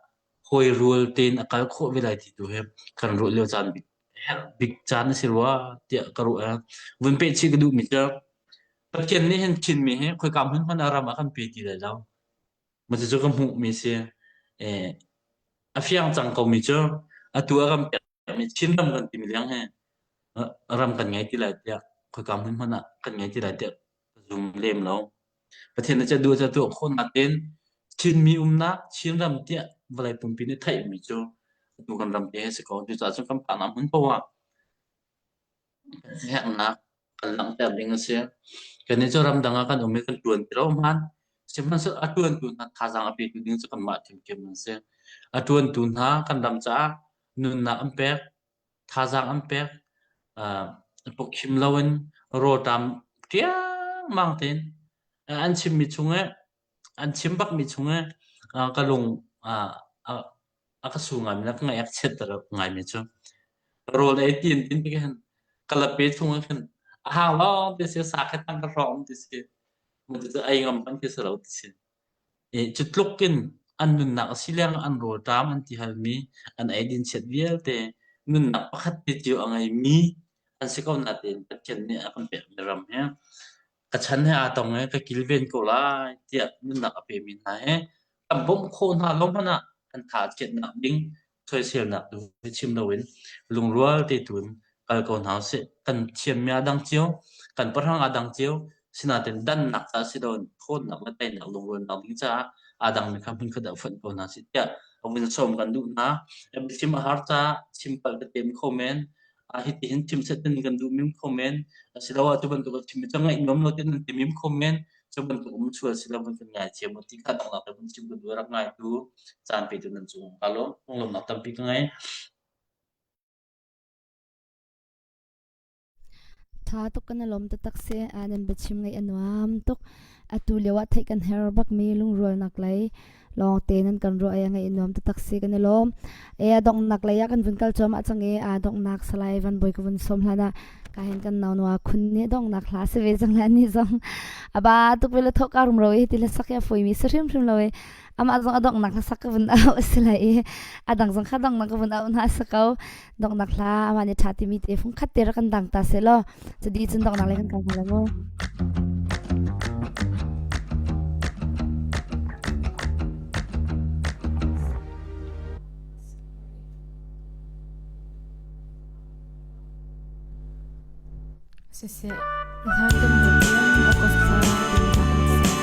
hawi rual tein a kal khawh ve lai ti tu hi kan ruah lio caan bik herh bik caan a si rua tiah ka ruah i vun peh chih ka duhmi cu Pathian nih hin Chinmi hi khoika hmun hmanh ah ram a kan pe ti lai lo. Mah cucu ka hmuhmi si. Eh, a fiang cang komi cu atu a kan pekmi Chinram kan timi leng hi ram kan ngei ti lai tiah khoika hmun hmanh ah kan ngei ti lai tiah ka zum lem lo. Pathian nih duh cu tuah khawh natin Chinmi umnak Chinram tiah vawlei pumpi nih theihmi cu atu kan ram te hi si ko. Cucaah cun kan phaknak hmun paoh ah herhnak kan langhter ding a si. Kannih cu ramdang ah kan um i kan ṭuan ti lo hmaan. Sihmanhsehlaw a ṭuantu hna thazaang a petu ding cu kanmah ṭhiamṭhiam an si. A ṭuantu hna kan ram caah nunnak an pek, thazaang an pek, uh, pukkhim loin rawlṭam ṭiangmang tein an chimmi chung i an chim bakmi chung i uh, ka lung uh, a ka su ngaimi le ka ngaih a ka chiatter ngaimi cu rawl ei tin tin ti khin ka lape chung ah khin a hang lawng ti si sa kha tang ka hrawng ti si mu cu ei ngam ban khi si lo ti si e cu tluk in an nunnak a si leng an rawl ṭam an ti halmi an ei din chiat vialte nunnak pakhat te cio a ngeimi an si ko natein Pathian nih a kan pekmi ram hi ka chan he aa tong i ka kilven ko lai tiah nunnak a pemi hna he kan bawmh khawh hna lo hmanh ah kan tha chiatnak ding soiselnak tu chim loin lungrual te tuin kal ko hna usih. Kan thiammi aa dang cio, kan pahrang aa dang cio, sinain dannak caah si loin ṭhawnnak le teinak lungrualnak ding caah aa dangmi kha hmunkhat ah fonh ko hna sih tiah a vun sawm kan duh hna. Biachim a har caah chim palh ka tem kho men. Hitihin chim set in kan duh mim kho men. Asiloah cu bantuk a chim cu ngaih nuam lo ti nan ti mim kho men. Cu bantuk um sual si lo kan ngaithiam u ti kha donghnak le vun chim ka duh rak ngaitu caan petu nan cung ka lawm. Lunglawmhnak tampi ka ngei. Tha tuk kan i lawm taktak si. Nan biachim ngaih a nuam tuk. Atu lio ah theih kan herh bakmi lungrualnak lei lawngte nan kan ruah i a ngaih a nuam taktak si kan i lawm. E a donghnak lei ah kan vun kal cuahmah cang i a donghnak Salai Van Bawi ka vun sawm hlan ah ka hin kan nau nua khun nih donghnak hla si ve cang le ani zong a ba tuk ve le thok ka rum ro i ti le sak ya foi mi si hrimhrim lo i amah zong a donghnak hla sak ka vun au a si lai i a dang zong kha donghnak ka vun au hna a si ko. Donghnak hla amah nih ṭha timi te fung khat te rak kan dang ta seh law cudi cun donghnak lei kan kal hna lai mu. Siseh, hlan kan hmuh tiang August thla timi hla kan sak.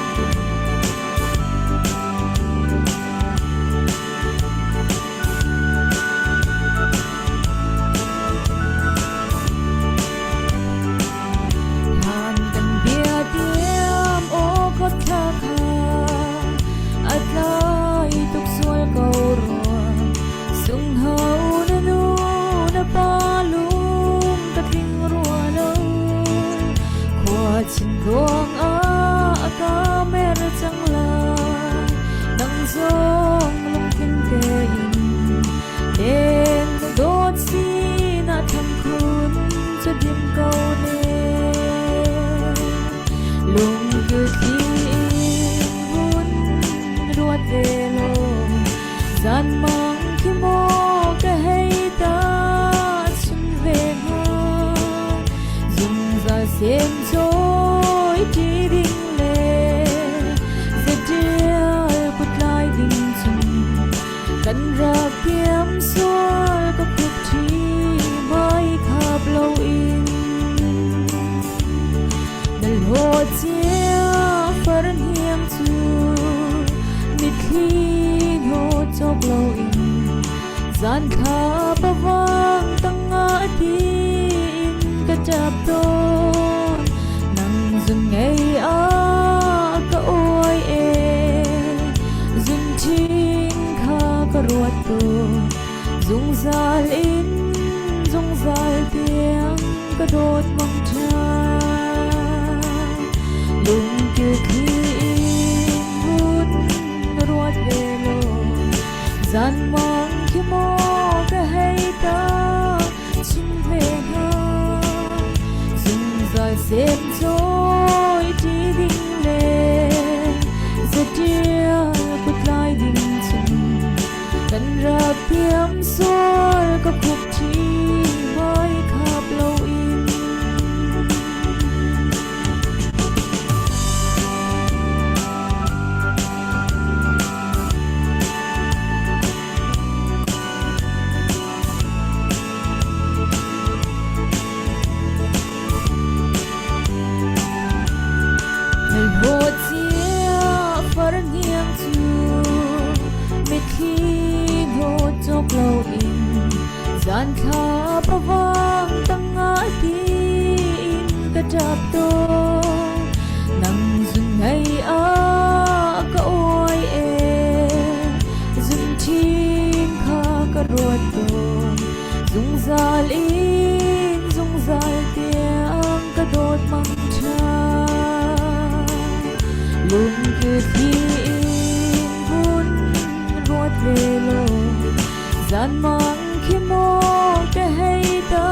dawt mangṭha. Lungkil thli in vun ruat ve law, zanmang khi maw ka hei ta chim ve hnga. Zungzal sem cawi ṭi ding le zatial kutlai ding cun kan rak thiam sual ka khup ṭhi hmai khap loin. Cia farhniang cu mitthli hnawt cawk loin zan thla pavang tangah tiin ka ṭap tawn. Nang zun ngei ah ka uai e, zun ṭhing kha ka ruat tawn. Zungzal in zungzal tiang ka dawt mang ṭha. Lungkil thli in vun ruat ve law, zanmang khi maw ka hei ta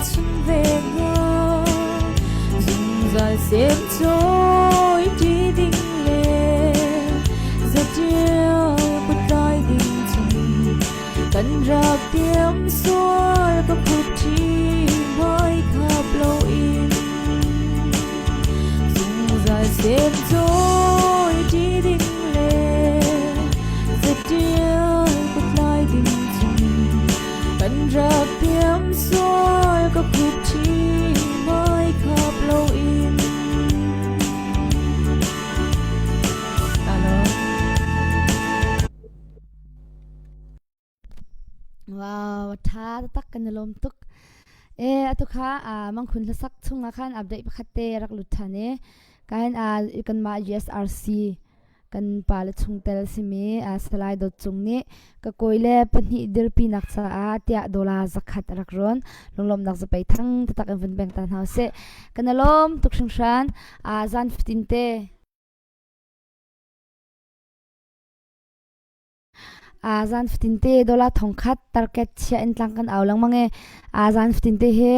chim ve hnga. Zungzal sem cawi ṭi ding le zatial kutlai ding chung kan rak tiam sual ka phut ṭhi hmai khap loin. Zungzal sem cawi ṭi ding le zatial kutlai ding chung kan rak tiam sual ka khup ṭhi hmai khap loin. Alo. Wow, a ṭha taktak kan i lawm tuk. E, atu kha mangkhun hlasak chungah khan update pakhat te rak lut ṭhan i kahin kanmah USRC kan pale chungtel simi Salai Dawt Cung nih ka kawi le pahnih dirpinak caah tiah dollar zakhat a rak rawn. Lunglawmhnak zapei thang taktak in vun peng ta hna usih. Kan i lawm tuk hringhran. Zan fatin te Zan fatinte dollar thongkhat target chia in tlang kan au lengmang i zan fatinte hi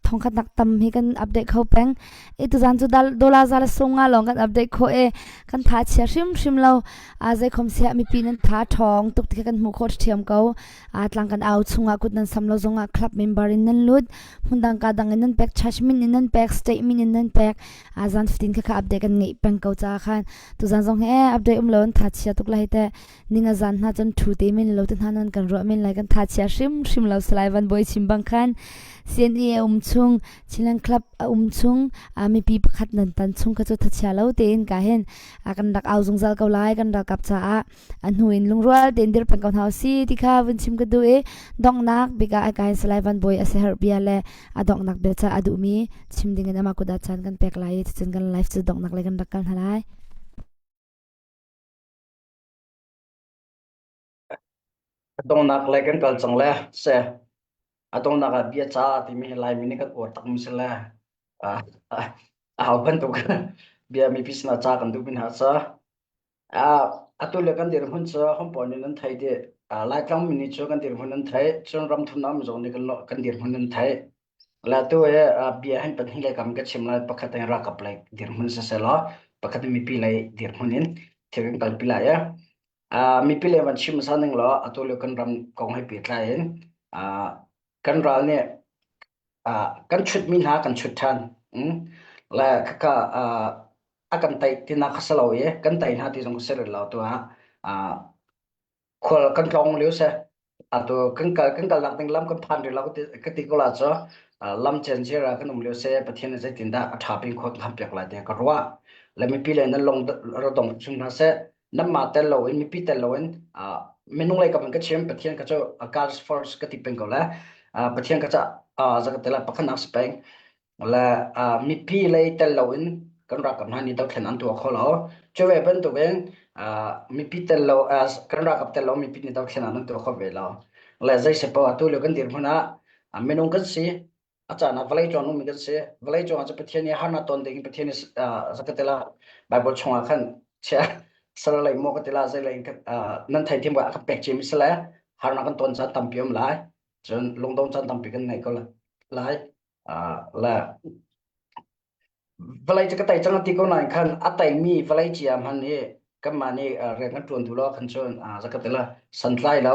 thongkhat nak tam hi kan update kho peng. I tuzan cu dollar za le sung nga lawng kan update khawh i kan tha chia hrimhrim lo. Zeikhom siah mipi nan tha ṭhawng tuk ti kha kan hmuh khawh ṭhiam ko. Tlang kan au chungah kut nan sam lo zongah club member in nan lut. Hmundang ka dang in nan pek, church min in nan pek, state min in nan pek. Zan fatin kha kha update kan ngeih peng ko caah khan tuzan zong hi update um lo an tha chia tuk lai te ninga zan hna cun thu te men lo te hna nan kan ruah men lai kan tha chia hrim hrim lo salai van boi chim bang khan CNE a um chung Chinland Club a um chung mipi pakhat nan tan chung kha cu thachia lo tein ka hen kan rak au zungzal ko lai kan ralkap caah a hnu in lungrual tein dir peng ko hna si ti kha vun chim ka duh i donghnak bika ai kai salai van boi a seher bia le a donghnak bia ca a duhmi chim ding in ama kut ah caan kan pek lai i cucun kan life cu donghnak le kan rak kal hna lai. Donghnak le kan kal cang le se a donghnak ah bia ca timi hi Laimi nih kan uar takmi si le a hau bantuk bia mipi sinah ca kan duh mi hna ca Atu le kan dirhmun cu hompawn in an theih dih. Laitlang mi nih cu kan dirhmun an theih. Cun ramthum am zong nih kan dirhmun an theih. Le atu hi bia hin pahnih lei kam ka chim lai. Pakhat in ralkap lei dirhmun siseh law, pakhat in mipi lei dirhmun in thil kan kalpi lai i mipi lei van chim hmasa ning law atu lio kan ram kong he pehtlai in kan ral nih kan chutmi hna kan chut ṭhan. Le khakha a kan tei tinak kha si lo i kan tei hna ti zong si rih lo tu ah khual kan tlawng lio si. Atu kan kal kan kalnak ding lam kan phan rih lo ka ti ko la cu lam cencer ah kan um lio si Pathian nih zeitindah a ṭha bik khua kan piak lai tiah ka ruah. Le mipi le nan lung ra dong chung hna seh. Nanmah tel loin mipi tel loin minung lei kam in ka chim Pathian ka cu God's first ka ti peng ko le Pathian ka ca zakatela pakhat nak si peng le mipi lei tel loin kan ralkap hna nih dothlen an tuah kho lo cu ve bantukin mipi tel lo kan ralkap tel lo mipi nih dothlen an tuah kho ve lo le zei se poah atu lio kan dirhmun ah minung kan si. A caan ah vawlei cawng ummi kan si. Vawlei cawng ah cu Pathian nih harnak ton ding in Pathian nih zakatela Bible chungah khan chia saralei maw ka tila zeilei nan theithiam a kan pek ciami si le harnak kan ton caan tampi um lai. Cun lungdong caan tampi kan ngei ko lai. Le Vawlei cu ka tei cang a ti ko nain khan a teimi vawlei cia hmanh hi kanmah nih rian kan ṭuan duh lo ahkhan cun zakatila santlai lo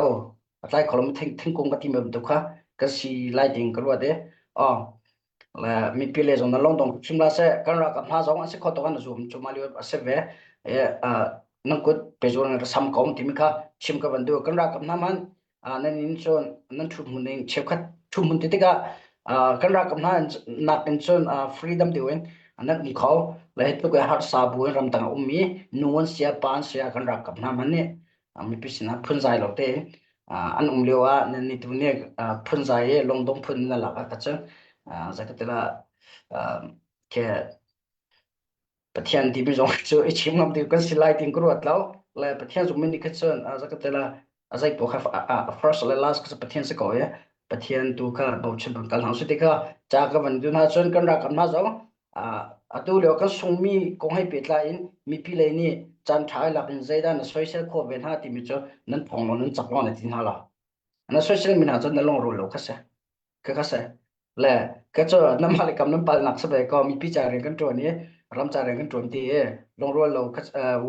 a tlai kho lomi thingkung ka ti bantuk kha ka si lai ding ka ruat i aw le mipi le zong na lungdong hrim hlah seh kan ralkap hna zong an si kho tuk an zum cu mah lio a si ve nan kut pezul in sam ko timi kha chim ka van duh kan ralkap hna hmanh nan in cun nan ṭhut hmun in cheukhat ṭhu hmun ti tikah kan ralkap hna nak in cun freedom deuh in nan um kho le hi tluk i harsa bu in ramdang a ummi nu an sia pa an sia kan ralkap hna hmanh nih mipi sinah phunzai lo tein an um lio ah nan ni tu nih phunzai i lungdong phun na lak ah ka cun zakatila ke Pathian timi zong cu i chim ngam ding kan si lai tin ka ruat lo. Le Pathian zong min nih kha cun zakatela a zei paoh kha first le last kha Pathian si ko i Pathian tu kha bochan bang kal hna usih ti kha ca ka van dun ahcun kan rakam hna zong atu lio kan sungmi kong hei pehtlai in mipi lei nih caan ṭha i lak in zeidah na soisel khawh ve hna timi cu nan thawng lo nan cak lo na ti hna lo. Na soisel mi hna cu na lungrual lo kha si. Kha kha si. Le ka cu namah le kam nan palnak si ve ko mipi ca rian kan ṭuan i ram ca rian kan ṭuan ti i lungrual lo kha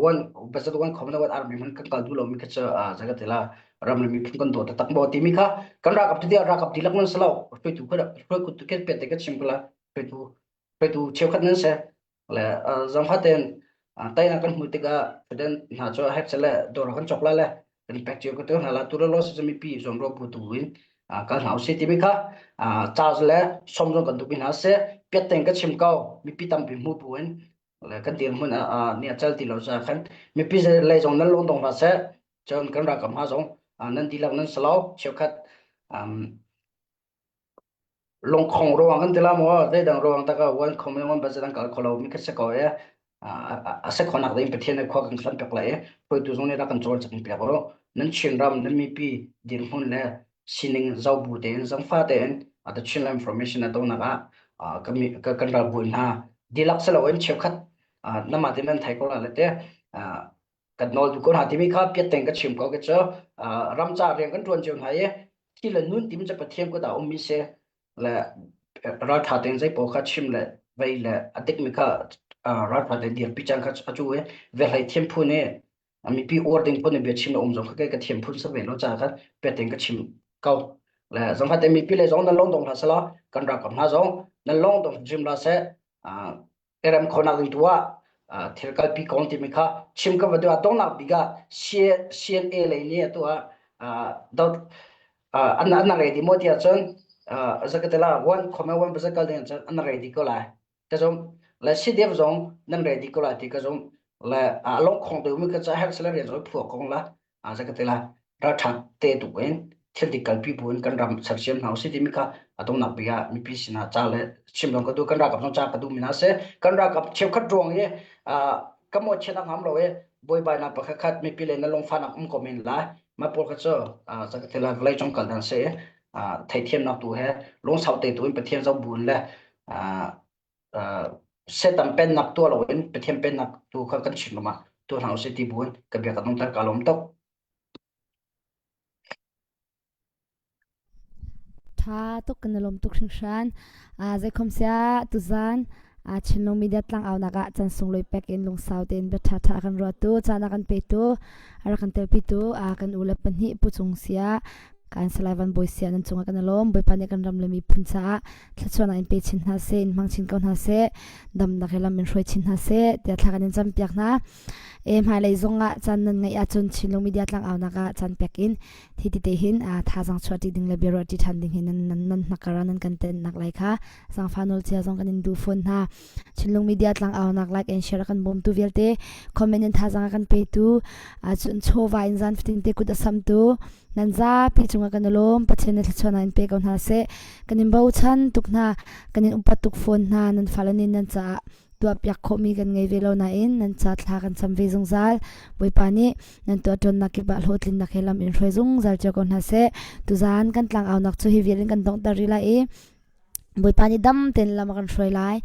one budget one khom na one army hman kan kal duh lomi kha cu zaga tila ram le miphun kan daw taktak maw timi kha kan ralkap ti ralkap dihlak nan si lo hruaitu kha hruaitu ke pet te ka chim kala hruaitu hruaitu cheukhat nan si Le zangfah tein teinak kan hmuh tikah president hna cu hek le dawr kan cawk lai le kan pek cio ko te hna la tu le lo si mipi zuam ro bu tu in kal hna usih timi kha charge le som zong kan duhmi hna si piat tein ka chim ko mipi tampi hmu bu in le kan dirhmun ni a cal ti lo caah khan mipi lei zong nan lung dong hna seh cun kan ralkap hna zong nan dihlak nan salo cheukhat Lungkhong ruang kan ti la maw zeidang ruang tak ah one khom le one budget an kal kho lo mi kha si ko i a si khonak ding Pathian nih khua kan hlan piak lai i hruaitu zong nih rak kan cawlcang piak u. Nan Chinram nan mipi dirhmun le sining zobu tein zangfa tein the Chinland Information a donak ah kan ralbawi hna dihlak si loin cheukhat namah te nan thei ko la le te kan nawl duh ko hna timi kha piat tein ka chim ko ke cu ram ca rian kan ṭuan cio hna i thi le nun timi cu Pathian kut ah ummi si le ralṭha tein zei paoh kha chim le vei le a dikmi kha ralṭha tein dirpi caan kha a cu i velhlei thiam phun i mipi uar ding phun in bia chim le um zong kha kei ka thiam phun si ve lo caah khan piat tein ka chim ko le zangfah tein mipi le zong nan lawng dong hlah selaw kan ralkap hna zong nan lawng dong hrim hlah seh i rem khawhnak ding tu ah thil kalpi kong timi kha chim ka va duh ah donghnak bik ah CNA lei nih atu ah dot an an ready maw tiah cun zakatela one khome one bazar kal ding cun an ready ko lai ka zum le CDF zong nan ready ko lai ti ka zum le long khong te mi ka cha her sala rian zong phuak kong la zakatela ralṭha te tuk in thil dik kalpi bu in kan ram sersiam hna usih timi kha a donghnak bik ah mipi sinah ca le chim zong ka duh kan ralkap zong ca ka duh mi hna seh kan ralkap cheukhat ruang i ka mawhchiat a ngam lo i buaibainak pakhat khat mipi le na lungfahnak um ko men lai mah pawl kha cu zakatela vawlei cung kal dan si theithiamnak tu he lungsau te tu in Pathian zoh bu in le Satan pennak tuah loin Pathian pennak tu kha kan chim ah tuah hna usih ti buin ka bia ka dongter ka lawm tuk. Tha tuk kan i lawm tuk hringhran. Uh, zeikhom sia tuzan uh, Chinlung Media tlangaunak ah chan sunglawi pek in lungsau tein bia tha tha kan ruatu caan a kan petu a rak kan telpitu uh, kan u le pahnih pu cung sia kan Salai Van Bawi sia nan cungah kan i lawm Bawipa nih kan ram le miphun caah thluachuahnak in pe chin hna seh in hmang chin ko hna seh damnak he lam in hruai chin hna seh tiah thla kan in campiak hna e hmailei zong ah caan nan ngeih ahcun Chinlung Media tlangaunak ah caan pek in thi ti te hin thazaang chuah ṭi ding le biaruah ṭi ṭhan ding hi nan nan nan hnakar ah nan kan tennak lai kha zangfa nawl cia zong kan in duh fawn hna Chinlung Media tlangaunak like and share kan bawmtu vialte comment in thazaang a kan petu cun chawva in zan fatin te kut a samtu nan zapi cungah kan i lawm Pathian nih thluachuahnak in pe ko hna seh kan in bochan tuk hna kan in upat tuk fawn hna nan fale nih nan caah tuahpiak khawhmi kan ngei ve lo nain nan ca thla kan cam ve zungzal Bawipa nih nan tuahṭuannak kip ah hlawhtlinnak he lam in hruai zungzal cio ko hna seh tuzaan kan tlangaunak cu hi vial in kan donghter rih lai i. Bawipa nih dam tein lam a kan hruai lai.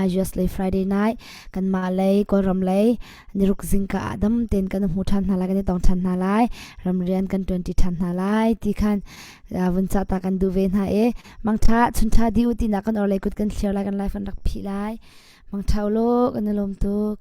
US lei Friday night kanmah lei Kawlram lei niruk zingka ah dam tein kan hmu ṭhan hna lai kan i tong ṭhan hna lai. Ramrian kan ṭuanṭi ṭhan hna lai ti khan vun cah ta kan duh ve hna i mangṭha chunṭha dih u tinak kan orlei kut kan thliar lai kan life kan rak phih lai. Mangṭha u law kan i lawm tuk.